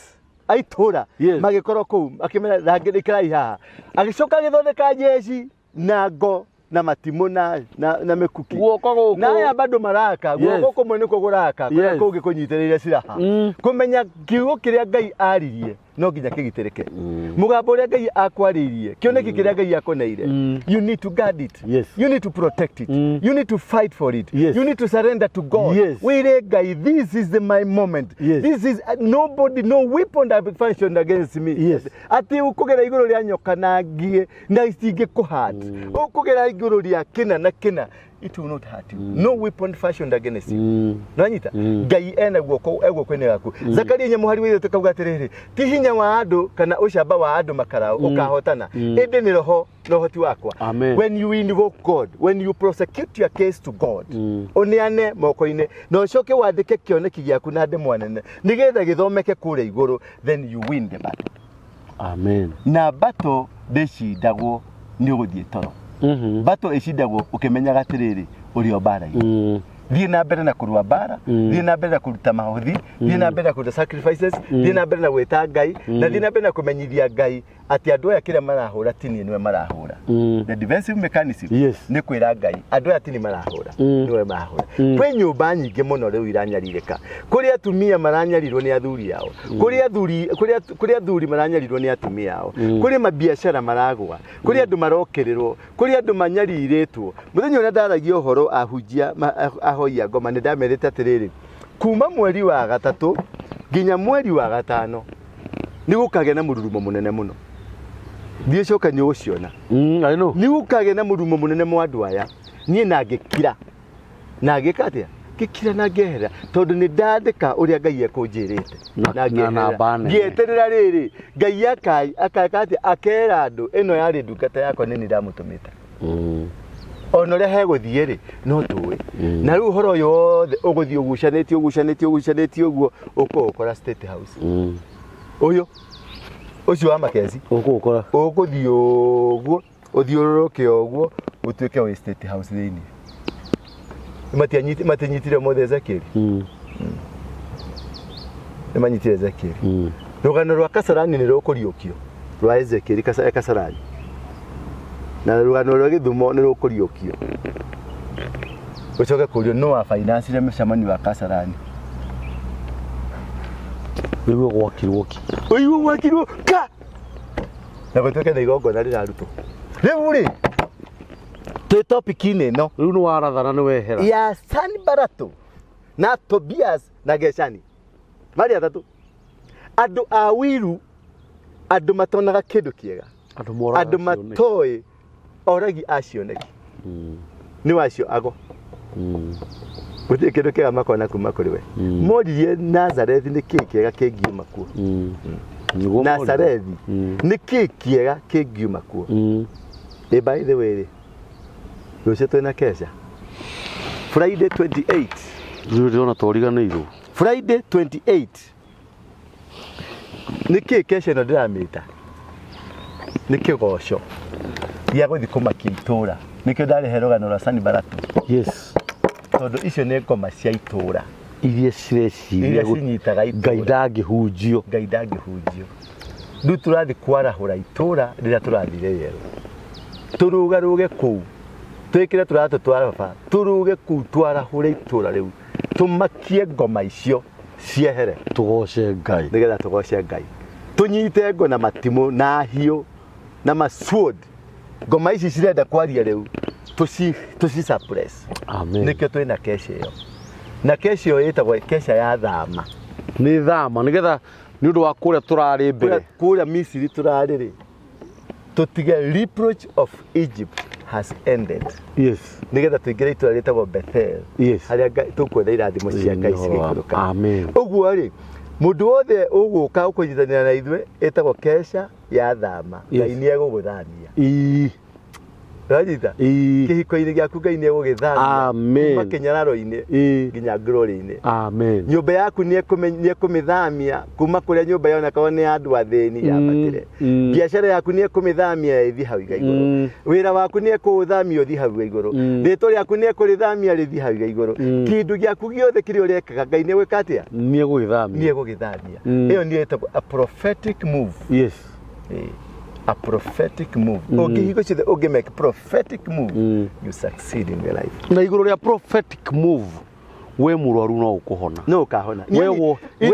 a itũra magĩkorwo kũu, akĩmera rangĩrĩkĩrai haha. Agĩcoka agĩthondeka njeci na ngo na matimũ na mĩkuki. Guoko gũkũ. Na aya bado maraka. Guoko kũmwe nĩkuo gũraka, kũrĩa kũngĩ kũnyitĩrĩire silaha. Kũmenya kiugo kĩrĩa Ngai aririe no nginya kĩgitĩrĩke. Mũgambo ũrĩa Ngai akwarĩirie, kĩoneki kĩrĩa Ngai akoneire, you need to guard it. You need to protect it. You need to fight for it. You need to surrender to God. Wĩre Ngai, this is my moment. This is nobody, no weapon that functioned against me. Atĩ ũkũgera igũrũ rĩa nyoka na ngie na itingĩkũhurt. Ũkũgera igũrũ rĩa kĩna na kĩna, it will not hurt you. No weapon fashioned against you. Nĩwanyita? Ngai ena guoko, e guoko-inĩ gaku. Zakaria 4 mũhari wa 3 kauga atĩrĩrĩ, ti hinya wa andũ kana ũcamba wa andũ makarau ũkahotana, ĩndĩ nĩ roho na ũhoti wakwa. Amen. When you invoke God, when you prosecute your case to God, ũneane moko-inĩ na ũcoke wandĩke kĩoneki gĩaku na ndemwa nene nĩgetha gĩthomeke kũrĩa igũrũ, then you win the battle. Amen. Na battle ndĩcindagwo nĩ ũgũthiĩ toro. Battle ĩcindagwo ũkĩmenyaga atĩrĩrĩ, ũrĩ o mbara-inĩ. Thiĩ na mbere na kũrũa mbara, thiĩ na mbere na kũruta mahothi, thiĩ na mbere na kũruta sacrifices, thiĩ na mbere na gwĩta Ngai, na thiĩ na mbere na kũmenyithia Ngai atĩ andũ aya kĩrĩa marahũra ti niĩ, nĩwe marahũra. The defensive mechanism nĩ kwĩra Ngai andũ aya ti niĩ marahũra, nĩwe marahũra. Kwĩ nyũmba nyingĩ mũno rĩu iranyarirĩka, kũrĩ atumia maranyarirwo nĩ athuri ao, kũrĩ athuri maranyarirwo nĩ atumia ao, kũrĩ mabiacara maragwa, kũrĩ andũ marokĩrĩrwo, kũrĩ andũ manyarirĩtwo. Mũthenya ũrĩa ndaragia ũhoro ahunjia ahoi a ngoma, nĩ ndamerĩte atĩrĩrĩ, kuma mweri wa gatatũ nginya mweri wa gatano nĩ gũkagĩa na mũrurumo mũnene mũno. Thiĩ coka nĩ ũgũciona. I know. Nĩ gũkagĩa na mũrurumo mũnene mwa andũ aya. Niĩ na ngĩkira, na ngĩka atĩa, ngĩkira na ngĩehera, tondũ nĩ ndandĩka ũrĩa Ngai ekũnjĩrĩte. Na namba nene. Ngĩeterera rĩrĩ Ngai akaka atĩa, akera andũ ĩno yarĩ ndungata yakwa, nĩ niĩ ndamũtũmĩte. Ona ũrĩa hegũthiĩ rĩ, no tũĩ. Na rĩu ũhoro ũyũ wothe ũgũthiĩ ũgucanĩtie, ũgucanĩtie, ũgucanĩtie ũguo, ũkũũkora State House. Ũyũ ũcio wa Makezi. Ũkũũkora. Ũgũthiĩ ũguo ũthiũrũrũke ũguo ũtuĩke wĩ State House thĩinĩ. Matianyitire mothe Ezekiel. Nĩ manyitire Ezekiel. Rũgano rwa Kasarani nĩ rũkũriũkio, rwa Ezekiel Kasarani, na rũgano rwa Gĩthumo nĩ rũkũriũkio, ũcoke kũrio no wa financire mũcemanio wa Kasarani. Nĩguo gwakirwo ki. Ũiguo gwakirwo ka na gũtuĩke na igongona rĩrarutwo rĩu rĩ, twĩ topic-inĩ ĩno. Rĩu nĩ warathana, nĩ wehera. Ya Sanballat na Tobias na Geshani, marĩ atatũ, andũ a wiru, andũ matonaga kĩndũ kĩega. Andũ moraga andũ cioneki. Matoĩ oragi a cioneki. Nĩ wacio ago. Gũtirĩ kĩndũ kĩega makona kuma kũrĩ we. Moririe Nazarethi nĩ kĩĩ kĩega kĩngiuma kuo. Nĩguo moririe. Nazarethi nĩ kĩĩ kĩega kĩngiuma kuo. Ĩ, by the way rĩ, rũciũ twĩna kesha Friday 28. Rĩu ndĩrona twariganĩirwo. Friday 28 nĩ kĩĩ kesha ĩno ndĩramĩta nĩ kĩgoco gĩa gũthiĩ kũmakia itũũra. Nĩkĩo ndarehe rũgano rwa Sanballat. Tondũ icio nĩ ngoma cia itũũra. Iria cireciria iria cinyitaga Ngai itũũra. ndangĩhunjio. Ngai ndangĩhunjio. Rĩu tũrathiĩ kwarahũra itũra rĩrĩa tũrathire yerũ, tũrũgarũge kũu, twĩkĩre tũratũ twa raba, tũrũge kũu, twarahũre itũra rĩu, tũmakie ngoma icio ciehere. Tũgoce Ngai. Nĩgetha tũgoce Ngai, tũnyite ngo na matimũ na hiũ na masword. Ngoma ici cirenda kwaria rĩu, tũci suppress. Amen. Nĩkĩo twĩna keca ĩyo, na keca ĩyo ĩtagwo keca ya thama. Nĩ thama nĩgetha nĩ ũndũ wa kũrĩa tũrarĩ mbere. Kũrĩa Misiri tũrarĩ rĩ, tũtige, reproach of Egypt has ended. Nĩgetha tũingĩre itũra rĩtagwo Bethel, harĩa tũkuona irathimo cia Ngai Ĩĩ, nĩ ũhoro wa- cigĩikũrũka. Amen. Ũguo rĩ, mũndũ wothe ũgũka ũkũnyitanĩra na ithuĩ, ĩtagwo keca ya thama. Ngai nĩ egũgũthamia. Ũranyita? Kĩhiko-inĩ gĩaku Ngai nĩ egũgĩthamia. Amen. Kuma kĩnyararo-inĩ nginya glory-inĩ. Amen. Nyũmba yaku nĩ ekũmĩthamia kuma kũrĩa nyũmba yonekaga nĩ ya andũ athĩni yambatĩre. Biacara yaku nĩ ekũmĩthamia ĩthiĩ hau iga igũrũ. Wĩra waku nĩ ekũũthamia ũthiĩ hau iga igũrũ. Rĩtwa rĩaku nĩ ekũrĩthamia rĩthiĩ hau iga igũrũ. Kĩndũ gĩaku gĩothe kĩrĩa ũrekaga, Ngai nĩ egwĩka atĩa? Nĩ egũgĩthamia. Nĩ egũgĩthamia. Ĩyo nĩyo ĩtagwo a prophetic move. A prophetic move. Ũngĩhingo ciothe ũngĩ make prophetic move, you succeed in your life. Na igũrũ rĩa prophetic move, we mũrwaru no ũkũhona. No ũkahona. We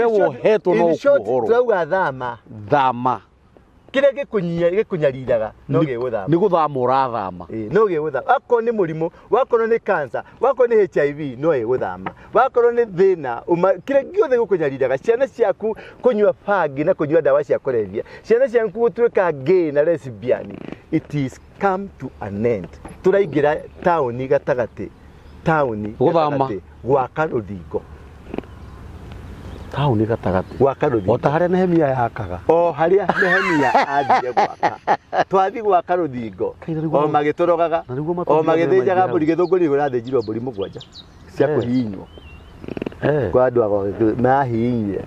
wohetwo no In short, ũkuohorwo. Turauga thama. Thama. Kĩrĩa gĩkũnyariraga no gĩgũthama. Nĩ gũthama ũrathama. Ĩĩ, no gĩgũthama. Akorwo nĩ mũrimũ, wakorwo nĩ cancer, wakorwo nĩ HIV, no ĩgũthama. Wakorwo nĩ thĩna, kĩrĩa gĩothe gĩkũnyariraga, ciana ciaku kũnyua bangi na kũnyua ndawa cia kũrebia, ciana ciaku gũtuĩka gay na lesbian, it is come to an end. Tũraingĩra taũni gatagatĩ, taũni Gũthama. gatagatĩ, gwaka rũthingo. Taũni gatagatĩ. Gwaka rũthingo. O ta harĩa Nehemia yakaga. O harĩa Nehemia athire gwaka. Twathi gwaka rũthingo. Kai, na nĩguo O magĩtũrogaga. na nĩguo O matũthiaga magĩthĩnjaga maingĩraga. mbũri. Gĩthũngũri kũrathĩnjirwo mbũri 7 cia kũhihinywo. Kwa andũ a mahihinyire.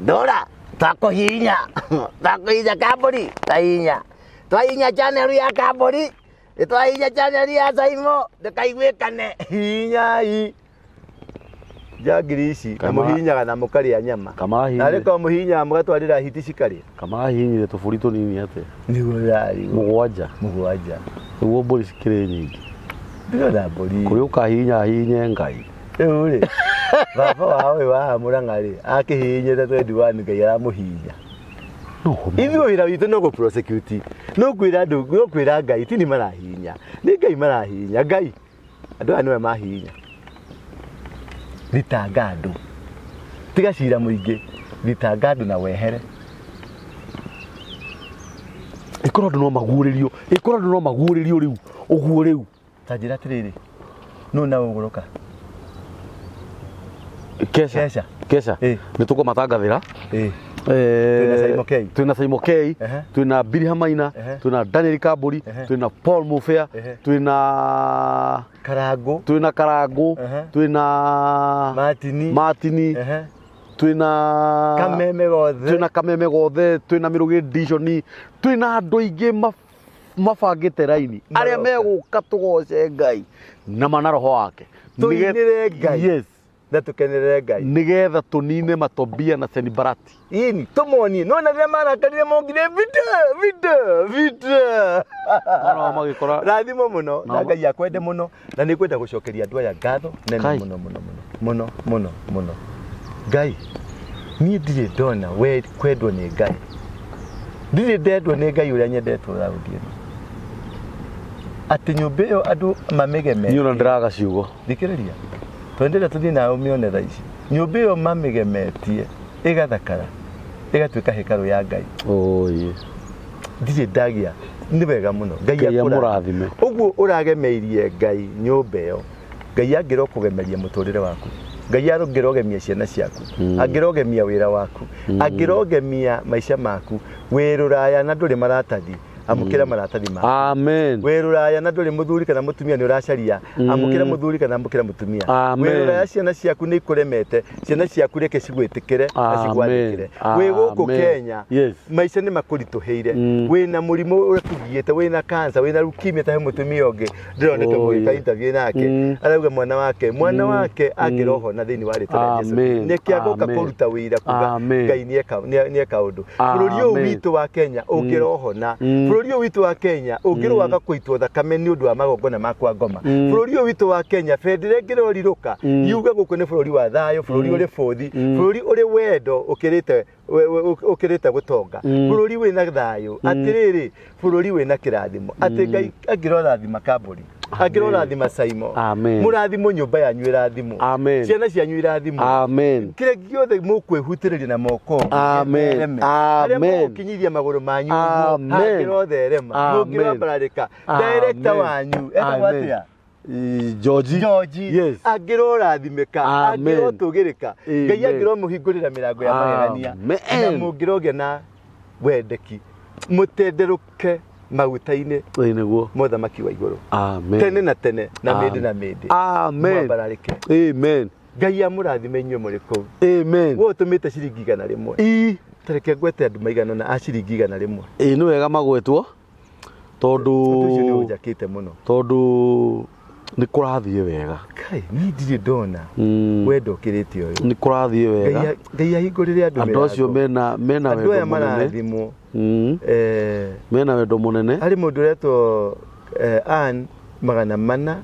Ndora, twakũhihinya. Twakũhihinya kambũri, twahihinya. Twahihinya channel ya kambũri. Twahihinya channel ya Saimo, ndũkaiguĩkane. Hihinyai. Njangiri ici, na mũhihinyaga na mũkarĩa nyama. Kama Na arĩ korwo mũhihinyaga mũgatwarĩra hiti cikarĩa. Kamahihinyire tũbũri tũnini atĩa? Nĩguo rarĩ. 7. 7. Nĩguo mbũri cikĩrĩ nyingĩ. Ndĩrona mbũri. Kũrĩa ũkahihinya hihinye Ngai. Rĩu rĩ, baba wao ũyũ wa Mũrang'a rĩ, akĩhihinyĩte 21 Ngai aramũhihinya. No ũmwe. Ithuĩ wĩra witũ no gũ prosecute. No kwĩra andũ, no kwĩra Ngai ti nĩ marahihinya. Nĩ Ngai marahihinya, Ngai. Andũ aya nĩwe mahihinya. Thitanga andũ. Tiga cira mũingĩ, thitanga andũ na wehere. Ĩkorwo andũ no maguũrĩrio, ĩkorwo andũ no maguũrĩrio rĩu, ũguo rĩu. Ta njĩra atĩrĩrĩ, nũ na ũgũrũka? Kesha. Kesha. Kesha. Nĩ tũkũmatangathĩra. Twĩna Saimo K. Twĩna Saimo K, twĩna Billy Hamaina, twĩna Daniel Kamburi, twĩna Paul Mufea, twĩna Karangũ, twĩna Karangũ, twĩna Martini, Martini, twĩna Kameme gothe, twĩna Kameme gothe, twĩna Mĩrũgĩ Edition, twĩna andũ aingĩ mabangĩte raini arĩa megũka tũgoce Ngai na mana roho wake. Tũinĩre Ngai. Yes. Na tũkenerere Ngai. Nĩgetha tũnine Matobia na Senibarati. Ini tũmonie. No na rĩrĩa marakarire mokire vita vita vita. No magĩkora. Rathimo mũno na Ngai akwende mũno na nĩ ngwenda gũcokeria andũ aya ngatho nene mũno mũno mũno mũno mũno mũno. Ngai, niĩ ndirĩ ndona we kwendwo nĩ Ngai. Ndirĩ ndendwo nĩ Ngai ũrĩa nyendetwo raundi ĩno. Atĩ nyũmba ĩyo andũ mamĩgemetie. Niĩ ona ndĩraga ciugo. Thikĩrĩria. Twendere tũthiĩ nawe ũmĩone thaa ici. Nyũmba ĩyo mamĩgemetie ĩgathakara, ĩgatuĩka hekarũ ya Ngai. Oi. Ndirĩ ndagĩa. Nĩ wega mũno. Ngai Ngai amũrathime. Ũguo ũragemeirie Ngai nyũmba ĩyo. Ngai angĩrokũgemeria mũtũrĩre waku. Ngai angĩrogemia ciana ciaku. Angĩrogemia wĩra waku. Angĩrogemia maica maku. Wĩ rũraya na ndũrĩ maratathi. Amũkĩra maratathi maku. Amen. Wĩ rũraya na ndũrĩ mũthuri kana mũtumia nĩ ũracaria, amũkĩra mũthuri kana amũkĩra mũtumia. Amen. Wĩ rũraya ciana ciaku nĩ ikũremete, ciana ciaku reke cigwĩtĩkĩre na Amen. cigwathĩkĩre. Wĩ gũkũ Amen. Kenya, Yes. maica nĩ makũritũhĩire, wĩna mũrimũ ũrakũgiĩte, wĩna cancer, wĩna leukemia, ta he mũtumia ũngĩ ndĩronete Oh, mũgĩka yeah. interview nake, arauga mwana wake angĩrohona thĩinĩ wa rĩtwa rĩa Jesu. Amen. Nĩkĩo agoka Amen. kũruta wĩira kuga Amen. Ngai nĩeka ũndũ. Bũrũri ũyũ Amen. witũ wa Kenya ũngĩrohona, bũrũri ũyũ witũ wa Kenya ũngĩroaga kũitwo thakame nĩ ũndũ wa magongona ma kwa ngoma, bũrũri ũyũ witũ wa Kenya bendera ĩngĩrorirũka yuge gũkũ nĩ bũrũri wa thayũ, bũrũri ũrĩ bũthi, bũrũri ũrĩ wendo ũkĩrĩte ũkĩrĩte gũtonga, bũrũri wĩna thayũ, atĩrĩrĩ, bũrũri wĩna kĩrathimo, atĩ Ngai angĩrorathima Kambũri, angĩrorathima Saimo. Amen. Mũrathimwo, nyũmba yanyu ĩrathimwo, Amen. ciana cianyu irathimwo. Amen. Kĩrĩa gĩothe mũkwĩhutĩrĩria na moko Amen. gĩthereme. Harĩa Amen. mũgũkinyithia magũrũ manyu ũguo, Amen. hangĩrotherema, Amen. mũngĩrambararĩka. Director Amen. wanyu etagwo Amen. atĩa? Georgie. George. Yes. Angĩrorathimĩka, Amen. angĩrotũgĩrĩka, Ngai Amen. angĩromũhingũrĩra mĩrango ya magegania, Amen. na mũngĩrogĩa na wendeki, mũtenderũke maguta-inĩ Ĩĩ nĩguo. mothamaki wa igũrũ, Amen. tene na tene na mĩndĩ na mĩndĩ. Amen. Mwambararĩke. Amen. Ngai amũrathime inyuĩ mũrĩ kũu. Amen. We ũtũmĩte ciringi 100. Ii. Tareke ngwete andũ maigana ũna a ciringi 100. Ĩĩ nĩ wega magwetwo tondũ Ũndũ ũcio nĩ ũnjakĩte mũno. Tondũ nĩ kũrathiĩ wega. Kai, niĩ ndirĩ ndona wendo ũkĩrĩte ũyũ. Nĩ kũrathiĩ wega. Ngai ahingũrĩre andũ Andũ acio mĩrango. mena Andũ wendo aya mũnene. marathimwo. Mena wendo mũnene. Harĩ mũndũ ũretwo Ann 400.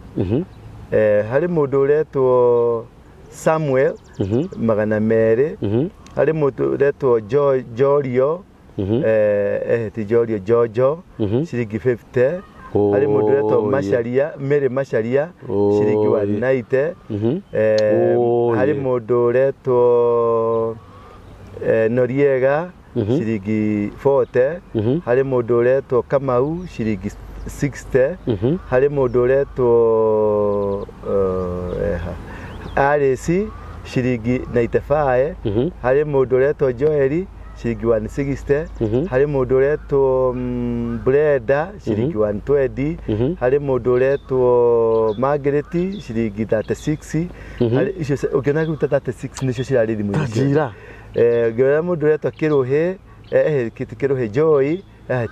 Harĩ mũndũ ũretwo Samuel 200. Harĩ mũndũ ũretwo Jorio, ti Jorio, Jojo, ciringi 50. Harĩ mũndũ ũretwo Oh, yeah. Macharia, Mary Macharia, Oh, ciringi yeah. 190. Oh, Harĩ yeah. mũndũ ũretwo Noriega, ciringi 40. Harĩ mũndũ ũretwo Kamau, ciringi 60. Harĩ mũndũ ũretwo eha, Alice, ciringi 95. Harĩ mũndũ ũretwo Joeli, ciringi 160. Harĩ mũndũ ũretwo Brenda, ciringi 120. Harĩ mũndũ ũretwo Margaret, ciringi 36. Icio ũngĩona rĩu ta 36 nĩcio cirarĩ thimũ-inĩ ciothe. Njira. Ngĩona mũndũ ũretwo Kĩrũhĩ, ti Kĩrũhĩ, Joy,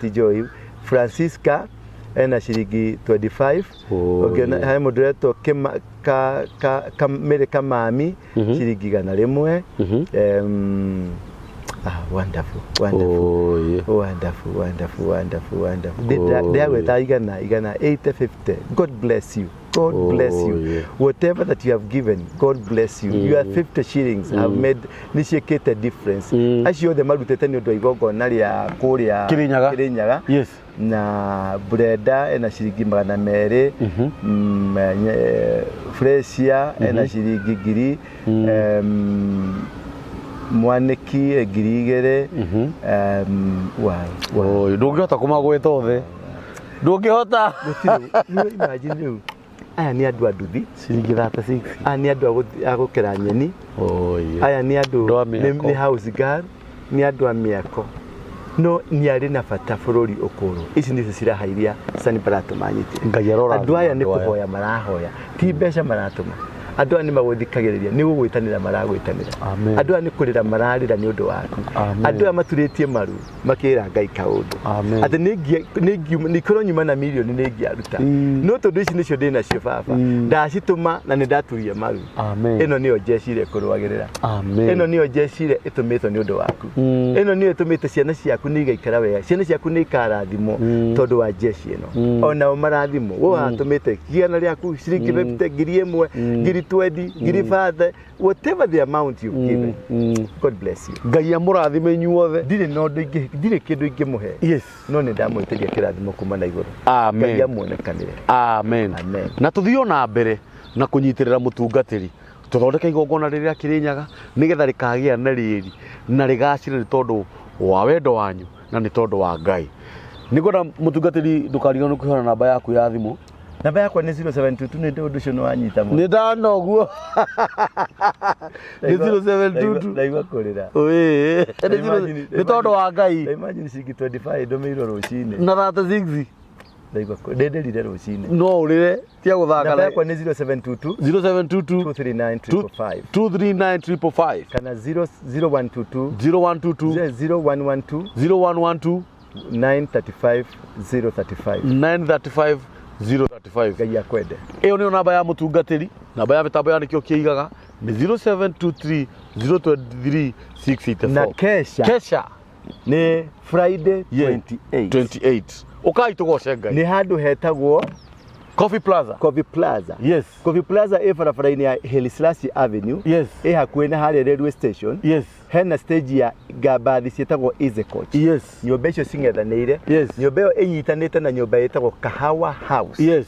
ti Joy, Francisca, ena ciringi 25. Oh, Ũngĩona yeah. harĩ mũndũ ũretwo Kĩma- ka, ka, ka, Mary Kamami, ciringi 100. Wonderful, wonderful. Oh, yeah. Wonderful, wonderful, wonderful, wonderful. Oh, Ndĩragweta igana 80, 50. God bless you. God Oh, bless you. yeah. Whatever that you have given, God bless you. Your 50 shillings have made nĩ ciĩkĩte difference. Acio othe marutĩte nĩ ũndũ wa igongona rĩa kũrĩa Kĩrĩnyaga. Kĩrĩnyaga. Yes. Na Brenda ena ciringi 200. Fresia ena ciringi 1000. Mwaniki 2000. Wow, wow. Oh, ndũngĩhota kũmagweta othe, ndũngĩhota. Gũtirĩ, rĩu imagine rĩu aya nĩ andũ a nduthi, Ciringi 36. Aya nĩ andũ a gũkera nyeni. Oh, yeah. Aya nĩ andũ Andũ a mĩako. Nĩ house girl, nĩ andũ a mĩako, no nĩ arĩ na bata bũrũri ũkũrwo. Ici nĩcio ciraha iria Sanballat manyitire. Ngai arorathima Andũ aya nĩ andũ aya. kũhoya marahoya, ti mbeca maratũma. Andũ aya nĩ magũthikagĩrĩria, nĩ gũgwĩtanĩra maragwĩtanĩra. Amen. Andũ aya nĩ kũrĩra mararĩra nĩ ũndũ waku. Amen. Andũ aya maturĩtie maru makĩra Ngai kaũndũ Amen. atĩ nĩkorwo nyuma na mirioni nĩ ingĩaruta, no tondũ ici nĩcio ndĩ nacio baba, ndacitũma na nĩ ndaturia maru. Amen. Ĩno nĩyo njeci ĩrĩa ĩkũrũagĩrĩra. Amen. Ĩno nĩyo njeci ĩrĩa ĩtũmĩtwo nĩ ũndũ waku. Ĩno nĩyo ĩtũmĩte ciana ciaku nĩ igaikara wega, ciana ciaku nĩ ikarathimwo tondũ wa njeci ĩno. Onao marathimwo. We watũmĩte 100 rĩaku, ciringi 50, 1000, 20,000, 40,000, whatever the amount you've given, God bless you. Ngai amũrathime inyuothe. Ndirĩ na ũndũ ingĩ, ndirĩ kĩndũ ingĩmũhe, no nĩ ndamwĩtĩria kĩrathimo kuma na igũrũ. Amen. Ngai amuonekanĩre. Amen. Amen. Na tũthiĩ o na mbere na kũnyitĩrĩra mũtungatĩri, tũthondeke igongona rĩrĩa Kĩrĩnyaga nĩgetha rĩkagĩa na rĩri na rĩgacĩre nĩ tondũ wa wendo wanyu na nĩ tondũ wa Ngai. Nĩngwenda mũtungatĩri ndũkariganĩrwo nĩ kũheana namba yaku ya thimũ. Namba yakwa nĩ 072 nĩ ũndũ ũcio nĩ wanyita mũno. Nĩ ndana ũguo. Nĩ 0722. Ndaigua kũrĩra. Ĩĩ. Nĩ tondũ wa Ngai. Imagine ciringi 25 ndũmĩirwo rũcinĩ. Na 36. Ndaigua ndĩndĩrire rũcinĩ. No ũrĩre tia gũthaka. Namba yakwa nĩ 0722 0722 239 555 239 555 kana 0122 0122 0112 0112 935 035. 935 035. Ngai akwende. Ĩyo nĩyo namba ya mũtungatĩri, namba ya mĩtambo ya nĩkĩo kĩigaga nĩ 0723 023 684. Na kesha kesha nĩ Friday Yeah. 28. 28 ũkai tũgoce Ngai. Nĩ handũ hetagwo Coffee Plaza. Coffee Plaza. Yes. Coffee Plaza ĩ barabara-inĩ ya Haile Selassie Avenue. Yes. Ĩ hakuhĩ na harĩa railway station. Yes. Hena stage ya mbathi ciĩtagwo Easy Coach. Yes. Nyũmba icio cing'ethanĩire. Yes. Nyũmba ĩyo ĩnyitanĩte na nyũmba ĩtagwo Kahawa House. Yes.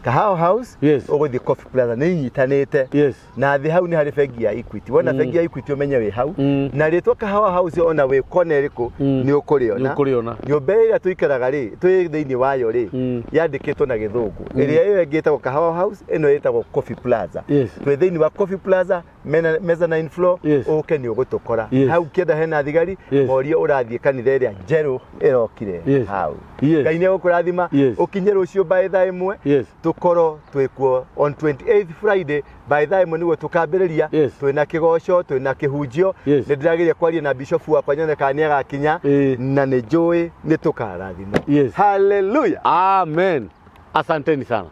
Kahawa House. Yes. Ũgũthiĩ Coffee Plaza nĩ inyitanĩte. Yes. Na thĩ hau nĩ harĩ bengi ya Equity. Wona bengi ya Equity ũmenye wĩ hau. Mm. Na rĩtwa Kahawa House ona wĩ kona ĩrĩkũ nĩ ũkũrĩona. Nĩ ũkũrĩona. Nyũmba ĩrĩa tũikaraga rĩ, twĩ thĩinĩ wayo rĩ, yandĩkĩtwo na gĩthũngũ. Ĩrĩa ĩyo ĩngĩ ĩtagwo Kahawa House, ĩno ĩtagwo Coffee Plaza. Yes. Twĩ thĩinĩ wa Coffee Plaza, mezzanine floor, Yes. ũke nĩ ũgũtũkora. Yes. Hau kĩenda hena thigari, Yes. morie ũrathiĩ kanitha ĩrĩa njerũ ĩrokire Yes. hau. Yes. Ngai nĩ egũkũrathima, Yes. ũkinye rũciũ by thaa ĩmwe, Yes. tũkorwo twĩkuo on 28th Friday by thaa ĩmwe nĩguo tũkambĩrĩria. Yes. Twĩna kĩgoco, twĩna kĩhunjio. Yes. Nĩ ndĩrageria kwaria na bishop wakwa nyone kana nĩ agakinya. Ĩĩ. Na nĩ njũĩ nĩ tũkarathimwo. Yes. Hallelujah. Amen. Asanteni sana.